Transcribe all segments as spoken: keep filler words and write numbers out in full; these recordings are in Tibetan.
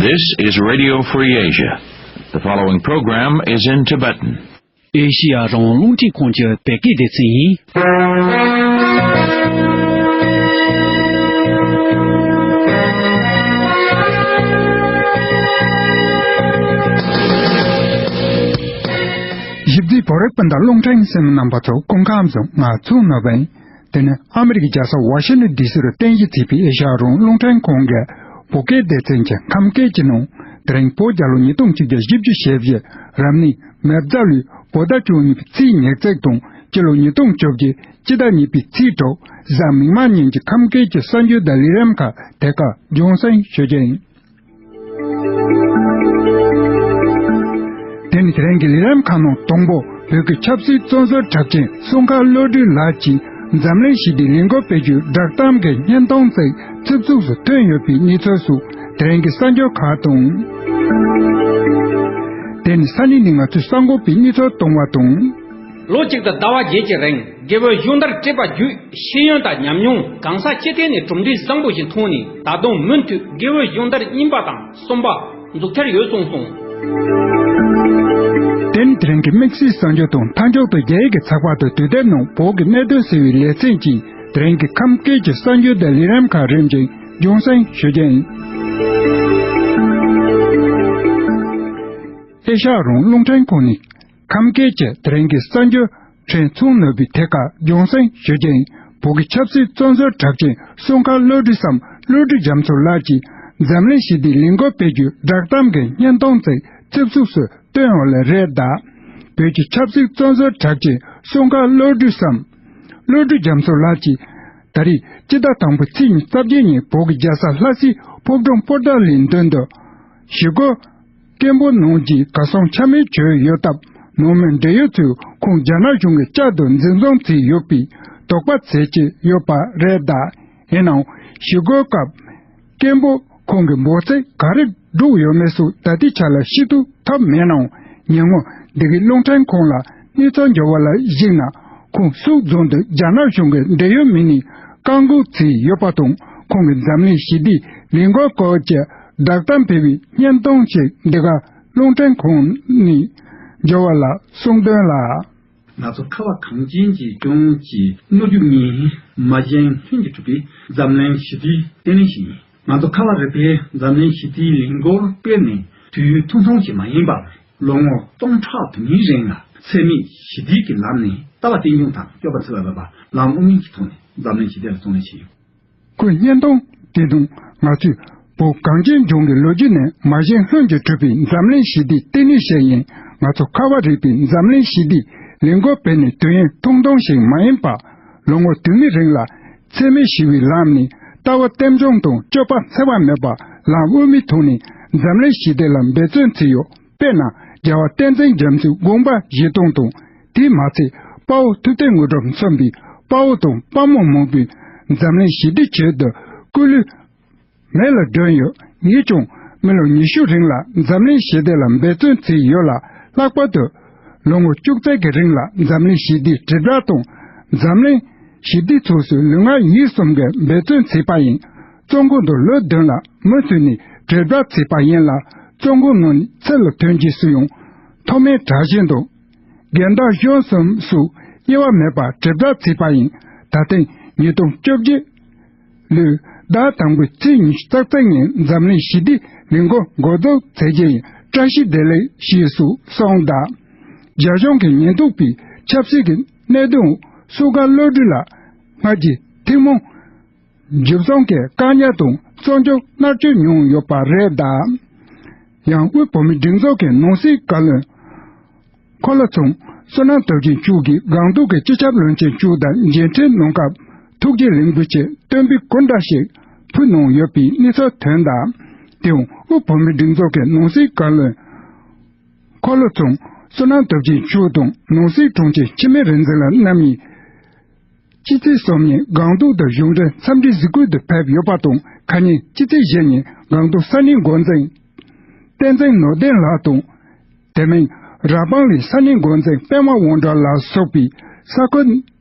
This is Radio Free Asia. The following program is in Tibetan. ཨེ་ཤི་ཡ་རང་དབང་རླུང་འཕྲིན་ཁང་གི་བོད་སྐད་སྡེ་ཚན་ཡིན། ཞིབ་འཇུག་བོད་རིག་སྤུན་ཟླ་རླུང་འཕྲིན་གསན་མི་རྣམ་པ་ཚོ་སྐུ་ཁམས་བཟང་། ང་ཚོ་ནོར་བུ་ཡིན། དེ་ནི་ཨ་མི་རི་ཀའི་རྒྱལ་ས་ཝ་ཤིང་ཏོན་ཌི་སི་རུ་རྟེན་གཞི་བྱས་པའི་ཨེ་ཤ་ཡ་རང་དབང་རླུང་འཕྲིན་ཁང་གི་བོད་སྐད་སྡེ་ཚན་གྱི་ཁམས་སྐད་ཀྱི་ནང་། དེ་རིང་བོད་རྒྱལ་ལོ་ཉིས་སྟོང་གཅིག་བརྒྱ་བཞི་བཅུ་ཞེ་བཞི། རབ་གནས་མེ་བཟའ་ལོའི་བོད་ཟླ་བཅུ་གཉིས་པའི་ཚེས་ཉེར་བརྒྱད་དང་། སྤྱི་ལོ་ཉིས་སྟོང་བཅོ་བརྒྱད་སྤྱི་ཟླ་གཉིས་པའི་ཚེས་དྲུག་གཟའ་མིག་དམར་ཉིན་གྱི་ཁམས་སྐད་ཀྱི་གསར་འགྱུར་དང་ལས་རིམ་ཁག་དེ་ག་རྒྱང་སྲིང་ཞུ་རྒྱུ་ཡིན། དེ་ནི་དེ་རིང་གི་ལས་རིམ་ཁག་ནང་དང་པོ། བོད་ཀྱི་ཆབ་སྲིད་བཙོན་ཟུར་གྲགས་ཅན་སྲུང་སྐར་བློ་གྲོས་ལགས་ཀྱིས་འཛམ་གླིང་ཞི་བདེའི་ལས་འགུལ་སྤེལ་རྒྱུའི་བསྒྲགས་གཏམ་གྱི་བརྙན་ཐུང་ཞིག་ཚིག་ཚུགས་སུ་བཏོན་ཡོད་པའི་གནས་ཚུལ་སོགས་དེ་རིང་གི་གསར་འགྱུར་ཁག་དང་། དེ་ནི་ས་གནས་ནས་ང་ཚོའི་གསར་འགོད་པས་གནས་ཚུལ་བཏང་བ་དང་། ལོ་གཅིག་དང་ཟླ་བ་བརྒྱད་ཀྱི་རིང་། དགེ་བའི་སྦྱོང་བརྡར་སྤྲད་པ་བརྒྱུད་ཤེས་ཡོན་དང་ཉམས་མྱོང་གང་ས་ཅི་ཐད་ནས་གྲུབ་འབྲས་བཟང་པོ་ཞིག་ཐོན་ནས། ད་དུང་མུ་མཐུད་དགེ་བའི་སྦྱོང་བརྡར་གཉིས་པ་དང་གསུམ་པ་འཛུགས་འཆར་ཡོད་གསུངས་སོང་། དེ་ནི་དེ་རིང་གི་དམིགས་བསལ་གསར་འགྱུར་དང་མཐའ་མཇུག་ཏུ་རྒྱ་ཡིག་གི་ཚགས་པར་དུ་དུས་དེབ་ནང་བོད་ཀྱི་གནད་དོན་ཟེར་བའི་ལེ་ཚན་གྱིས་དེ་རིང་གི་ཁམས་སྐད་ཀྱི་གསར་འགྱུར་དང་ལས་རིམ་ཁག་རིམ་བཞིན་རྒྱང་སྲིང་ཞུ་རྒྱུ་ཡིན། ཨེ་ཤ་ཡ་རང་དབང་རླུང་འཕྲིན་ཁང་ནས། ཁམས་སྐད་ཀྱི་དེ་རིང་གི་གསར་འགྱུར་ཕྲན་ཚོགས་ནོར་བུའི་ཐད་ཀར་རྒྱང་སྲིང་ཞུ་རྒྱུ་ཡིན། བོད་ཀྱི་ཆབ་སྲིད་བཙོན་ཟུར་གྲགས་ཅན་སྲུང་སྐར་བློ་གྲོས་སམ་བློ་གྲོས་རྒྱ་མཚོ་ལགས་ཀྱིས་འཛམ་གླིང་ཞི་བདེའི་ལས་འགུལ་སྤེལ་རྒྱུའི་བསྒྲགས་གཏམ་གྱི་བརྙན་ཐུང་ཞིག་ཚིག་ཚུགས་སུ་བཏོན་ཡོད་ལ་རེད་གདའ། བོད་ཀྱི་ཆབ་སྲིད་བཙོན་ཟུར་གྲགས་ཅན་སྲུང་སྐར་བློ་གྲོས་སམ་བློ་གྲོས་རྒྱ་མཚོ་ལགས་ཀྱིས་ད་རེས་སྤྱི་ཟླ་དང་པོའི་ཚེས་ཉི་ཤུ་རྩ་བརྒྱད་ཉིན་བོད་ཀྱི་རྒྱལ་ས་ལྷ་སའི་ཕོ་བྲང་པོ་ཏཱ་ལའི་མདུན་དུ་ཞི་རྒོལ་སྐད་འབོད་གནང་རྒྱུའི་གར་སོང་ཆ་མེད་བྱས་ཡོད་སྟབས། ནང་མི་འབྲེལ་ཡོད་ཚོས་ཁོང་རྒྱ་ནག་གཞུང་གི་བསྐྱར་དུ་འཛིན་བཟུང་བྱས་ཡོད་པའི་དོགས་པ་བྱེད་ཀྱི་ཡོད་པ་རེད་གདའ། ཡིན་ནའང་ཞི་རྒོལ་སྐབས་སྐད་འབོད་ཁོང་གི་འབོད་ཚིག་ག་རེ་བསྒྲགས་ཡོད་མེད་སོགས་ད་ལྟའི་ཆ་ལ་ཤེས་རྟོགས་ཐུབ་མེད་ནའང་། ཉེ་སྔོན་འདི་གའི་རླུང་འཕྲིན་ཁང་ལ་གནས་ཚུལ་འབྱོར་བ་ལ་གཞིགས་ན། ཁོང་སོག་རྫོང་དུ་རྒྱ་ནག་གཞུང་གི་འབྲེལ་ཡོད་མི་སྣས་བཀག་འགོག་བྱས་ཡོད་པ་དང་། ཁོང་གིས་འཛམ་གླིང་ཞི་བདེའི་ལས་འགུལ་སྐོར་གྱི་བསྒྲགས་གཏམ་སྤེལ་བའི་བརྙན་ཐུང་ཞིག་འདི་ག་རླུང་འཕྲིན་ཁང་ནས་འབྱོར་བ་ལ་གསུངས་དོན་ལ། ང་ཚོ་ཁ་བ་གངས་ཅན་གྱི་ལྗོངས་ཀྱི་སྣོད་བཅུད་གཉིས་མ་གཞི་ལྷུན་གྱིས་གྲུབ་པའི་འཛམ་གླིང་ཞི་བདེའི་བརྟན་ལྷིང་ཞིག་ཡིན། ང་ཚོ་ཁ་བ་རི་པའི་འཛམ་གླིང་ཞི་བདེའི་ལས་འགུལ་སྤེལ་ནས་དུས་ཡུན་ཐུང་ཐུང་ཞིག་མ་ཡིན་པར། ལོ་ངོ་སྟོང་ཕྲག་དུ་མའི་རིང་ལ་འཚེ་མེད་ཞི་བདེ་གི་ལམ་ནས་ལྟ་བ་རྟེན་འབྱུང་དང་སྤྱོད་པ་འཚེ་བ་མེད་པ་ལམ་དབུ་མའི་གི་ཐོག་ནས་འཛམ་གླིང་ཞི་བདེ་ལ་བརྩོན་ལེན་བྱས་ཡོད། ཁོས་བརྙན་ཐུང་དེ་དང་ང་ཚོས་བོད་གངས་ཅན་ལྗོངས་ཀྱི་ལོ་རྒྱུས་ནས་མ་གཞི་ལྷུན་གྱིས་གྲུབ་པའི་འཛམ་གླིང་ཞི་བདེའི་བརྟན་ལྷིང་ཞིག་ཡིན། ང་ཚོ་ཁ་བ་རི་པའི་འཛམ་གླིང་ཞི་བདེའི་ལས་འགུལ་སྤེལ་ནས་དུས་ཡུན་ཐུང་ཐུང་ཞིག་མ་ཡིན་པར། ལོ་ངོ་དུ་མའི་རིང་ལ་འཚེ་མེད་ཞི་བའི་ལམ་ནས་ལྟ་བ་རྟེན་འབྱུང་དང་སྤྱོད་པ་འཚེ་བ་མེད་པ་ལམ་དབུ་མའི་ཐོག་ནས་འཛམ་གླིང་ཞི་བདེ་ལ་འབད་བརྩོན་བྱས་ཡོད། དཔེར་ན། རྒྱལ་བ་བསྟན་འཛིན་རྒྱ་མཚོའི་དགོངས་པ་བཞེས་སྟངས་དང་། དེས་མ་ཚད་དཔའ་བོ་ཐུབ་བསྟན་དངོས་གྲུབ་མཚོན་པའི་དཔའ་བོ་དང་དཔའ་མོ་མང་པོས་འཛམ་གླིང་ཞི་བདེའི་ཆེད་དུ་སྐུ་ལུས་མེ་ལ་སྒྲོན་ཡོད། ངས་ཀྱང་མི་ལོ་ཉི་ཤུ་རིང་ལ་འཛམ་གླིང་ཞི་བདེ་ལ་འབད་བརྩོན་བྱས་ཡོད་ལ། ལྷག་པར་དུ་ལོ་ངོ་བཅུ་གཅིག་གི་རིང་ལ་འཛམ་གླིང་ཞི་བདེའི་དྲིལ་བསྒྲགས་དང་། འཛམ་གླིང་ཞི་བདེའི་ཕྱོགས་སུ་ལུས་ངག་ཡིད་གསུམ་གྱིས་འབད་བརྩོན་བྱས་པ་ཡིན། བཙོན་ཁང་དུ་ལོ་བདུན་ལ་མུ་མཐུད་ནས་དྲིལ་བསྒྲགས་བྱས་པ་ཡིན་ལ། བཙོན་ཁང་ནང་ནས་ཕྱི་ལ་ཐོན་རྗེས་སུ་ཡང་ཐོག་མའི་དྲག་ཞན་དང་། རྒན་བདག་གཞོན་གསུམ་སོགས་དབྱེ་བ་མེད་པར་དྲིལ་བསྒྲགས་བྱས་པ་ཡིན། ད་ཐེངས་ཉིས་སྟོང་བཅོ་བརྒྱད་ལོའི་ཟླ་དང་པོའི་ཚེས་ཉི་ཤུ་རྩ་གཅིག་ཉིན་འཛམ་གླིང་ཞི་བདེའི་ལས་འགུལ་འགོ་འཛུགས་བྱས་རྗེས་བཀྲ་ཤིས་བདེ་ལེགས་ཞེས་སུ་གསུངས་གདའ། རྒྱ་གཞུང་གི་ཉེན་རྟོག་པས་ཆབ་སྲིད་ཀྱི་གནད་དོན་འོག་སྲུང་སྐར་བློ་གྲོས་ལགས་སྔ་རྗེས་ཐུན་མོང་འཇིབ་བཟུང་གི་བཀག་ཉར་དང་བཙོན་འཇུག་མནར་གཅོད་མྱོང་ཡོད་པ་རེད་གདའ། ཡང་དབུས་བོད་མིའི་སྒྲིག་འཛུགས་ཀྱི་ནང་སྲིད་བཀའ་བློན་འཁོར་ལོ་ཚང་བསོད་ནམས་སྟོབས་རྒྱས་མཆོག་གིས་སྒང་ཏོག་གི་སྤྱི་ཁྱབ་བློན་ཆེན་མཆོག་དང་མཇལ་འཕྲད་གནང་སྐབས་ཐུགས་རྗེ་ལེགས་འབུལ་གྱི་སྟོན་པའི་སྐུ་འདྲ་ཞིག་ཕུལ་གནང་ཡོད་པའི་གནས་ཚུལ་ཐོན་གདའ། དེའང་དབུས་བོད་མིའི་སྒྲིག་འཛུགས་ཀྱི་ནང་སྲིད་བཀའ་བློན་འཁོར་ལོ་ཚང་བསོད་ནམས་སྟོབས་རྒྱས་མཆོག་དང་ནང་སྲིད་དྲུང་ཆེ་འཆི་མེད་རིག་འཛིན་ལགས་རྣམ་གཉིས་ཕྱི་ཚེས་གསུམ་ཉིན་སྒང་ཏོག་ཏུ་གཞུང་འབྲེལ་འཚམས་འདྲིའི་གཟིགས་སྐོར་དུ་ཕེབས་ཡོད་པ་དང་། ཁ་ཉིན་སྤྱི་ཚེས་བཞི་ཉིན་སྒང་ཏོག་ས་གནས་འགོ་འཛིན་བསྟན་འཛིན་ནོར་ལྡན་ལགས་དང་། དེ་མིན་ར་སྦང་གླིང་ས་གནས་འགོ་འཛིན་པད་མ་དབང་གྲགས་ལ་སོགས་པའི་ས་ཁུལ་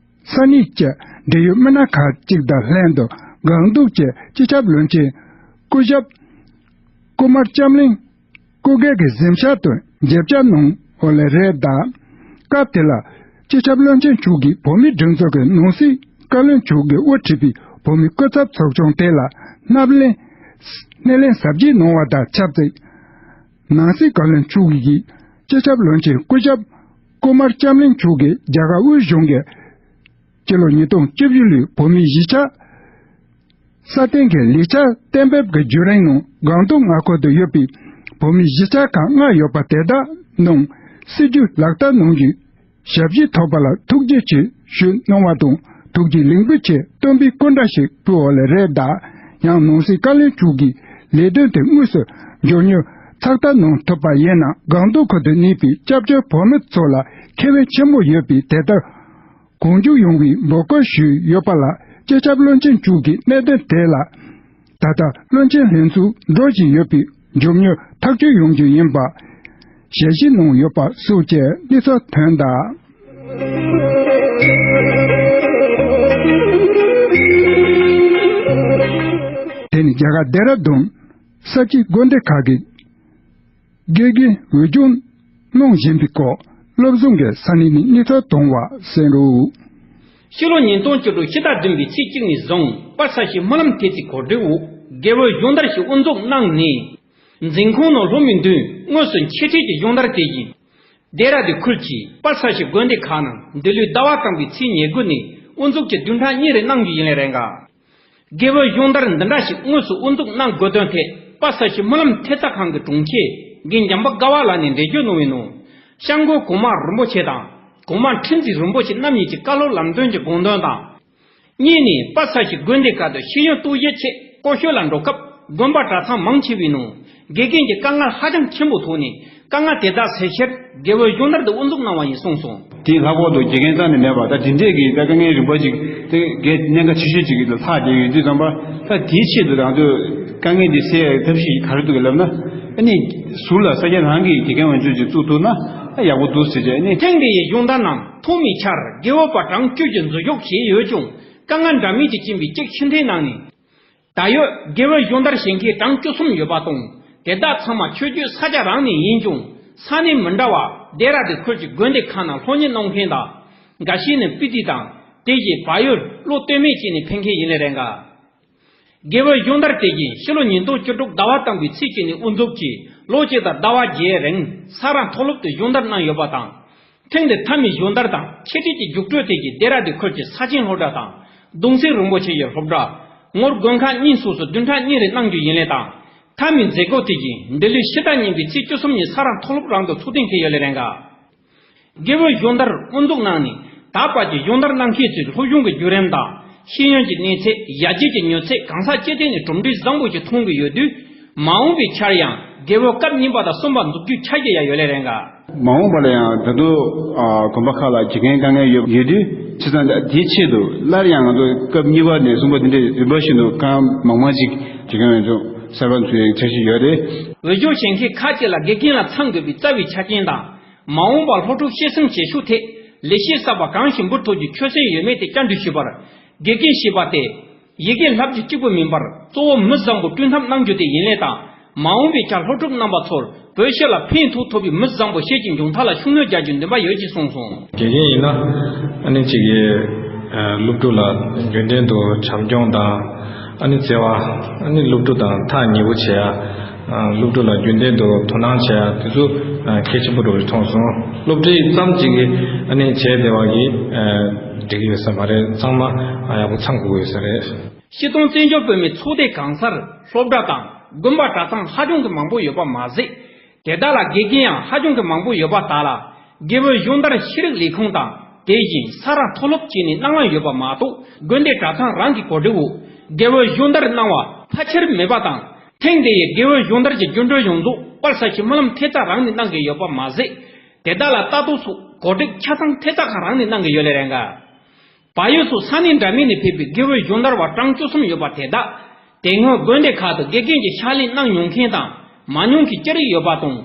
ས་གནས་ཀྱི་འབྲེལ་ཡོད་མི་སྣ་ཁག་ཅིག་དང་ལྷན་དུ་སྒང་ཏོག་གི་སྤྱི་ཁྱབ་བློན་ཆེན་སྐུ་ཞབས་ ཀུ་མར་ལྕམ་གླིང་སྐུ་སྒེར་གྱི་གཟིམ་ཤག་ཏུ་མཇལ་བཅར་གནང་འོག་ལས་རེད་གདའ། སྐབས་དེ་ལ་སྤྱི་ཁྱབ་བློན་ཆེན་མཆོག་གིས་བོད་མིའི་སྒྲིག་འཛུགས་ཀྱི་ནང་སྲིད་བཀའ་བློན་མཆོག་གིས་དབུ་ཁྲིད་པའི་བོད་མིའི་སྐུ་ཚབ་ཚོགས་ཆུང་དེ་ལ་སྣེ་ལེན་སྣེ་ལེན་གཟབ་རྒྱས་གནང་བ་དང་ཆབས་ཅིག་ནང་སྲིད་བཀའ་བློན་མཆོག་གིས་སྤྱི་ཁྱབ་བློན་ཆེན་སྐུ་ཞབས་ཀུ་མར་ལྕམ་གླིང་མཆོག་གིས་རྒྱ་གར་དབུས་གཞུང་གིས་སྤྱི་ལོ་ཉིས་སྟོང་བཅུ་བཞི་ལོའི་བོད་མིའི་གཞིས་ཆགས་སྲ་བརྟན་གྱི་ལས་འཆར་གཏན་འབེབས་ཀྱི་བརྒྱུད་རིམ་ནང་སྒང་ཏོག་མངའ་ཁུལ་དུ་ཡོད་པའི་བོད་མིའི་གཞིས་ཆགས་ཁག་ལྔ་ཡོད་པ་དེ་དག་ནང་སྲིད་ཇུས་ལག་བསྟར་གནང་རྒྱུའི་ཞབས་ཕྱི་ཐོབ་པ་ལ་ཐུགས་རྗེ་ཆེ་ཞུ་གནང་བ་དང་། ཐུགས་རྗེ་ལེགས་འབུལ་ཆེད་སྟོན་པའི་སྐུ་འདྲ་ཞིག་ཕུལ་བ་ལས་རེད་གདའ། ཡང་ནང་སྲིད་བཀའ་བློན་མཆོག་གིས་ལས་དོན་དེ་དངོས་སུ་མགྱོགས་མྱུར་ཚགས་ཚུད་གནང་ཐུབ་པ་ཡིན་ན་སྒང་ཏོག་ཁུལ་དུ་གནས་པའི་སྐྱབས་བཅོལ་བོད་མི་ཚོ་ལ་ཁེ་ཕན་ཆེན་པོ་ཡོད་པས་དེ་ལྟར་གང་མགྱོགས་ཡོང་བའི་འབོད་སྐུལ་ཞུས་ཡོད་པ་ལ་སྤྱི་ཁྱབ་བློན་ཆེན་མཆོག་གིས་གནད་དོན་དེ་ལ་ད་ལྟ་བློན་ཆེན་ལྷན་ཚོགས་འགྲོ་བཞིན་ཡོད་པས་མགྱོགས་མྱུར་ཐག་གཅོད་ཡོང་རྒྱུ་ཡིན་པ་ཞལ་བཞེས་གནང་ཡོད་པ་སོགས་ཀྱི་གནས་ཚུལ་ཐོན་གདའ། དེ་ནི་རྒྱ་གར་ལྡེ་ར་ལྡུན་ས་སྐྱའི་དགོན་སྡེ་ཁག་གི་དགེ་རྒན་འོས་སྦྱོང་གནང་བཞིན་པའི་སྐོར་བློ་བཟང་གིས་ས་གནས་ནས་གནས་ཚུལ་བཏང་བ་གསན་རོགས། ཕྱི་ལོ་ཉིས་སྟོང་བཅུ་དྲུག་ཕྱི་ཟླ་བདུན་པའི་ཚེས་གཅིག་ནས་བཟུང་པ་ས་ཤི་སྨོན་ལམ་ཐེབས་རྩའི་གོ་སྒྲིག་འོག་དགེ་འོས་སྦྱོང་བརྡར་ཞིག་དབུ་འཛུགས་གནང་ནས། འཛིན་ཁང་ནང་སློབ་མའི་མདུན་དངོས་སུ་འཆད་ཁྲིད་ཀྱི་སྦྱོང་བརྡར་དེ་བཞིན་ལྡེ་ར་ལྡུན་ཁུལ་གྱི་པ་ས་ཤི་དགོན་སྡེ་ཁག་ནང་འདི་ལོའི་ཟླ་བ་དང་པོའི་ཚེས་ཉེར་དགུ་ནས་དབུ་འཛུགས་ཀྱིས་བདུན་ཕྲག་གཉིས་རིང་གནང་རྒྱུ་ཡིན་ལས་རེད་འགའ། དགེ་འོས་སྦྱོང་བརྡར་འདི་འདྲ་ཞིག་དངོས་སུ་དབུ་འཛུགས་གནང་དགོས་དོན་ཐད་པ་ས་ཤི་སྨོན་ལམ་ཐེབས་རྩ་ཁང་གི་དྲུང་ཆེ་རྒན་འཇམ་དཔལ་དགའ་བ་ལགས་ནས་འགྲེལ་བརྗོད་གནང་བའི་ནང་། སྐྱབས་མགོན་གོང་མ་རིན་པོ་ཆེ་དང་གོང་མ་ཁྲི་འཛིན་རིན་པོ་ཆེ་རྣམ་གཉིས་ཀྱི་བཀའ་སློབ་ལམ་སྟོན་གྱི་དགོངས་དོན་དང་། གཉིས་ནས་པ་ས་ཤི་དགོན་སྡེ་ཁག་ཏུ་ཤེས་ཡོན་རྟོགས་ཞིབ་ཆེད་སྐོར་སྐྱོད་ལ་འགྲོ་སྐབས་དགོན་པ་གྲྭ་ཚང་མང་ཆེ་བའི་ནང་དགེ་རྒན་གྱི་དཀའ་ངལ་ཧ་ཅང་ཆེན་པོ་ཐོག་ནས་དཀའ་ངལ་དེ་དག་སེལ་ཕྱིར་དགེ་འོས་སྦྱོང་བརྡར་དུ་དབུ་འཛུགས་གནང་བ་ཡིན་གསུངས་སོང་། དེའི་ལྷག་པར་དུ་དགེ་རྒན་རྩ་ནས་མེད་པ་ད་དེ་འདྲས་ཀྱི་ད་དཀའ་ངལ་རིམ་པ་ཅིག་དེ་གལ་གནད་འགག་ཆེ་ཤོས་ཅིག་ལ་ལྷག་བསྡད་ཡོད་དུས་ཙམ་པ་ད་དེའི་ཆེད་དུ་རང་ཚོས་དཀའ་ངལ་འདི་སེལ་ཡག་ཐབས་ཤེས་ག་རེ་འདུག་གི་ལབ་ན། ཨ་ནི་ཟུར་ལ་ས་སྐྱ་རང་གི་དགེ་རྒན་འོས་སྦྱོང་ཅིག་བཙུགས་ཐུབ་ན་ཨ་ཡག་པོ་འདུག་ཟེར་བྱས་ནས། ཐེངས་འདི་ཡི་སྦྱོང་བརྡར་ནང་ཐོག་མའི་ཆར་དགེ་འོས་པ་གྲངས་བཅུ་བཞི་འཛུལ་ཞུགས་བྱས་ཡོད་ཀྱང་དཀའ་ངལ་འདྲ་མིན་གྱི་རྐྱེན་པས་གཅིག་ཕྱིར་འཐེན་གནང་ནས། ད་ཡོད་དགེ་འོས་སྦྱོང་བརྡར་བྱེད་མཁན་གྲངས་བཅུ་གསུམ་ཡོད་པ་དང་། དེ་དག་ཚང་མ་ཆོས་བརྒྱུད་ས་སྐྱ་རང་ནས་ཡིན་ཀྱང་ས་གནས་མི་འདྲ་བ་ལྡེ་ར་ལྡུན་ཁུལ་གྱི་དགོན་སྡེ་ཁག་ནང་སློབ་གཉེར་གནང་མཁན་དང་། འགའ་ཤས་ནི་སྤི་ཏི་དང་དེ་བཞིན་བལ་ཡུལ་བློ་གཏད་མེད་བྱས་ནས་ཕེབས་མཁན་ཡིན་ལས་རེད་འགའ། དགེ་འོས་སྦྱོང་བརྡར་དེ་བཞིན་ཕྱི་ལོ་ཉིས་སྟོང་བཅུ་དྲུག་ཟླ་བ་དང་པོའི་ཚེས་གཅིག་ནས་དབུ་འཛུགས་ཀྱིས་ལོ་གཅིག་དང་ཟླ་བ་བརྒྱད་རིང་ས་རཱ་མཐོ་སློབ་ཏུ་སྦྱོང་བརྡར་གནང་ཡོད་པ་དང་། ཐེངས་འདིར་མཐའ་མའི་སྦྱོང་བརྡར་དང་འཆད་ཁྲིད་ཀྱི་རྒྱུགས་སྤྲོད་དེ་གའི་ལྡེ་ར་ལྡུན་ཁུལ་གྱི་ས་ཆེན་སློབ་གྲྭ་དང་གདུང་སྲས་རིན་པོ་ཆེ་ཡི་སློབ་གྲྭ། ངོར་དགོན་ཁག་གཉིས་སོ་སོར་བདུན་ཕྲག་གཉིས་རིང་གནང་རྒྱུ་ཡིན་ལས་དང་། མཐའ་མའི་མཛད་སྒོ་དེ་བཞིན་འདི་ལོའི་ཕྱི་ཟླ་གཉིས་པའི་ཚེས་བཅུ་གསུམ་ཉིན་ས་རཱ་མཐོ་སློབ་རང་དུ་ཚུགས་གཏན་འཁེལ་ཡོད་ལས་རེད་འགའ། དགེ་འོས་སྦྱོང་བརྡར་དབུ་འཛུགས་གནང་ནས་ད་བར་གྱི་སྦྱོང་བརྡར་གནང་མཁན་ཚོས་སློབ་སྦྱོང་གི་བརྒྱུད་རིམ་དང་ཤེས་ཡོན་གྱི་གནས་ཚད། ཡར་རྒྱས་ཀྱི་མྱུར་ཚད་གང་ཟག་སྤྱི་སྟེང་ནས་གྲུབ་འབྲས་བཟང་པོ་ཞིག་མཐོང་གི་ཡོད་དུས། མ་འོངས་པའི་ཆར་ཡང་དགེ་འོས་སྐབས་གཉིས་པ་དང་གསུམ་པ་འཛུགས་རྒྱུའི་འཆར་གཞི་ཡང་ཡོད་ལས་རེད་འགའ། མ་འོངས་པ་ལ་ཡང་ད་དུང་ཨ་དགོན་པ་ཁག་ལ་དགེ་རྒན་དཀའ་ངལ་ཡོད་ཡོད་དུས། བྱས་ཙང་དེའི་ཆེད་དུ་སླར་ཡང་ང་ཚོ་སྐབས་གཉིས་པ་ནས་གསུམ་པ་དེ་འདྲའི་རིམ་པ་བཞིན་དུ་སྐབས་མང་མང་ཅིག་དགེ་རྒན་འོས་སྦྱོང་གསར་པ་འཛུགས་ཡག་འཆར་གཞི་ཡོད་རེད། འོས་སྦྱོང་བྱེད་མཁན་ཁག་ཅིག་ལ་དགེ་རྒན་ལ་ཚང་དགོས་པའི་རྩ་བའི་ཆ་རྐྱེན་དང་། མ་འོངས་པར་སློབ་ཕྲུག་སྐྱེད་སྲིང་བྱེད་ཕྱོགས་ཐད་ལས་བྱེད་གསར་པ་གང་ཞིག་འབུལ་ཐུབ་རྒྱུའི་ཆོད་སེམས་ཡོད་མེད་དེ་བཅར་འདྲི་ཞུས་པར། དགེ་རྒན་ཞེས་པ་དེ་ཡི་གེ་བསླབ་རྒྱུ་གཅིག་པུ་མིན་པར་གཙོ་བོ་མི་བཟང་པོ་བསྐྲུན་ཐབས་གནང་རྒྱུ་དེ་ཡིན་ལས་དང་། མ་འོངས་པའི་ཆར་སློབ་ཕྲུག་རྣམ་པ་ཚོར་བོད་སྤྱི་ལ་ཕན་ཐོགས་ཐུབ་པའི་མི་བཟང་པོ་ཞིག་གི་འབྱུང་ཐབས་ལ་ཤུགས་སྣོན་རྒྱག་རྒྱུའི་འདུན་པ་ཡོད་ཅེས་གསུངས་སོང་། དགེ་རྒན་ཡིན་ན་ཨ་ནི་གཅིག་གིས་སློབ་ཕྲུག་ལ་རྒྱུན་ལྡན་དུ་བྱམས་སྐྱོང་དང་ཨ་ནི་བརྩེ་བ། ཨ་ནི་སློབ་ཕྲུག་དང་ཐག་ཉེ་པོ་བྱེད་ཡ། སློབ་ཕྲུག་ལ་རྒྱུན་ལྡན་དུ་དོ་སྣང་བྱེད་ཡ་དེ་ཚོ་གལ་ཆེན་པོ་འདྲ་བོ་ཞིག་མཐོང་སོང་། སློབ་གྲྭའི་ཙམ་གཅིག་གིས་ཨ་ནི་བྱས་བསྡད་པ་གིས་འགྲིག་གི་ཡོད་ས་མ་རེད། ཚང་མ་ཡག་པོ་ཚང་དགོས་ཀྱི་ཡོད་ས་རེད། སྤྱིར་བཏང་བཙན་བྱོལ་བོད་མིའི་ཚོགས་སྡེ་གང་སར་སློབ་གྲྭ་དང་དགོན་པ་གྲྭ་ཚང་ཧ་ཅང་གི་མང་པོ་ཡོད་པ་མ་ཟད། དེ་དག་ལ་དགེ་རྒན་ཡང་ཧ་ཅང་གི་མང་པོ་ཡོད་པ་དག་ལ་དགེ་འོས་སྦྱོང་བརྡར་ཤེས་རིག་ལས་ཁུངས་དང་དེ་བཞིན་ས་རཱ་མཐོ་སློབ་བཅས་ནས་གནང་ལམ་ཡོད་པ་མ་གཏོགས། དགོན་སྡེ་གྲྭ་ཚང་རང་གི་གོ་སྒྲིག་འོག་དགེ་འོས་སྦྱོང་བརྡར་གནང་བ་ཕལ་ཆེར་མེད་པ་དང་། ཐེངས་འདི་ཡི་དགེ་འོས་སྦྱོང་བརྡར་གྱི་རྒྱུན་གྲོན་ཡོངས་རྫོགས་པ་ས་ཤི་སྨོན་ལམ་ཐེབས་རྩ་རང་ནས་གནང་གི་ཡོད་པ་མ་ཟད། དེ་དག་ལ་ལྟ་རྟོག་སོགས་གོ་སྒྲིག་ཆ་ཚང་ཐེབས་རྩ་ཁང་རང་ནས་གནང་གི་ཡོད་ལས་རེད་འགའ། བལ་ཡུལ་སོགས་ས་གནས་འདྲ་མིན་ནས་ཕེབས་པའི་དགེ་འོས་སྦྱོང་བརྡར་བ་གྲངས་བཅུ་གསུམ་ཡོད་པ་དེ་དག་དེ་སྔོན་དགོན་སྡེ་ཁག་ཏུ་དགེ་རྒན་གྱི་ཕྱག་ལས་གནང་མྱོང་མཁན་དང་མ་མྱོང་མཁན་ཅི་རིགས་ཡོད་པ་དང་།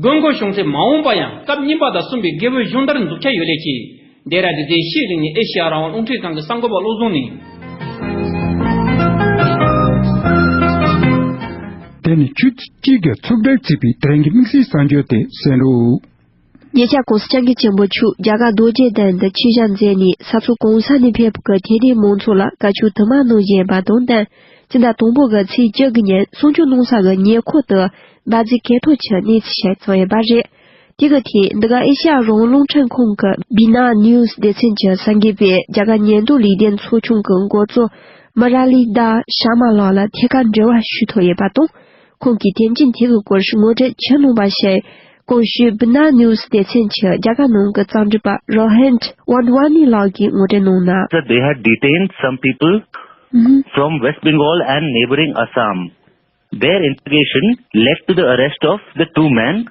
དགོན་སྐོར་བྱུང་ཚེ་མ་འོངས་པ་ཡང་སྐབས་གཉིས་པ་དང་གསུམ་པའི་དགེ་འོས་སྦྱོང་བརྡར་འཛུགས་འཆར་ཡོད་ལས་ཀྱིས། ལྡེ་ར་ལྡུན་ཤེས་རིག་ནས་ཨེ་ཤེ་ཡ་རང་དབང་རླུང་འཕྲིན་ཁང་གི་གསར་འགོད་པ་བློ་བཟང་ནས། དེ་ནི་ཆུ་ཚོད་གཅིག་གི་ཚུགས་གྲལ་བརྩིས་པའི་དེ་རིང་གི་དམིགས་བསལ་གསར་འགྱུར་དེ་གསན་རོགས། ཉེ་ཆར་༸གོང་ས་༸སྐྱབས་མགོན་ཆེན་པོ་མཆོག་རྒྱ་གར་རྡོ་རྗེ་གདན་དུ་ཆིབས་ཞབས་མཛད་ནས་ས་མཚམས་གང་ས་ནས་ཕེབས་པའི་དད་ལྡན་མང་ཚོགས་ལ་བཀའ་ཆོས་དུ་མ་གནང་བཞིན་པ་དང་བསྟུན། སྤྱི་ཟླ་དང་པོ་གི་ཚེས་བཅུ་དགུ་ཉིན་གསུང་ཆོས་གནང་ས་གི་ཉེ་འཁོར་དུ་འབའ་རྫས་གས་ཐོར་གྱི་གནས་ཚུལ་ཞིག་བྱུང་ཡོད་པ་རེད། དེ་གི་ཐད་འདི་ག་ཨེ་ཤ་ཡ་རང་དབང་རླུང་འཕྲིན་ཁང་གི་བི་ན་ནིའུ་སི་སྡེ་ཚན་གྱི་གསར་འགོད་པས་རྒྱ་གར་ཉེན་རྟོག་ལས་དོན་ཚོགས་ཆུང་གི་འགོ་གཙོ་མ་ར་ལི་ད་ཤར་མ་ལགས་ལ་ཐད་ཀར་འབྲེལ་བ་ཞུས་ཐུབ་ཡོད་པ་དང་། ཁོང་གིས་དེ་བཞིན་དེ་གི་སྐོར་ངོ་སྤྲོད་བྱེད་གནང་བ་ཞིག་གོང་ཞུས་བི་ན་ནིའུ་སི་སྡེ་ཚན་གྱི་རྒྱ་གར་ནང་གི་རྩོམ་སྒྲིག་པ་རོ་ཧན་ཝན་ཝ་ནི་ལགས་ཀྱིས་ངོ་སྤྲོད་གནང་ན། That they had detained some people Mhm. from West Bengal and neighboring Assam. Their interrogation led to the arrest of the two men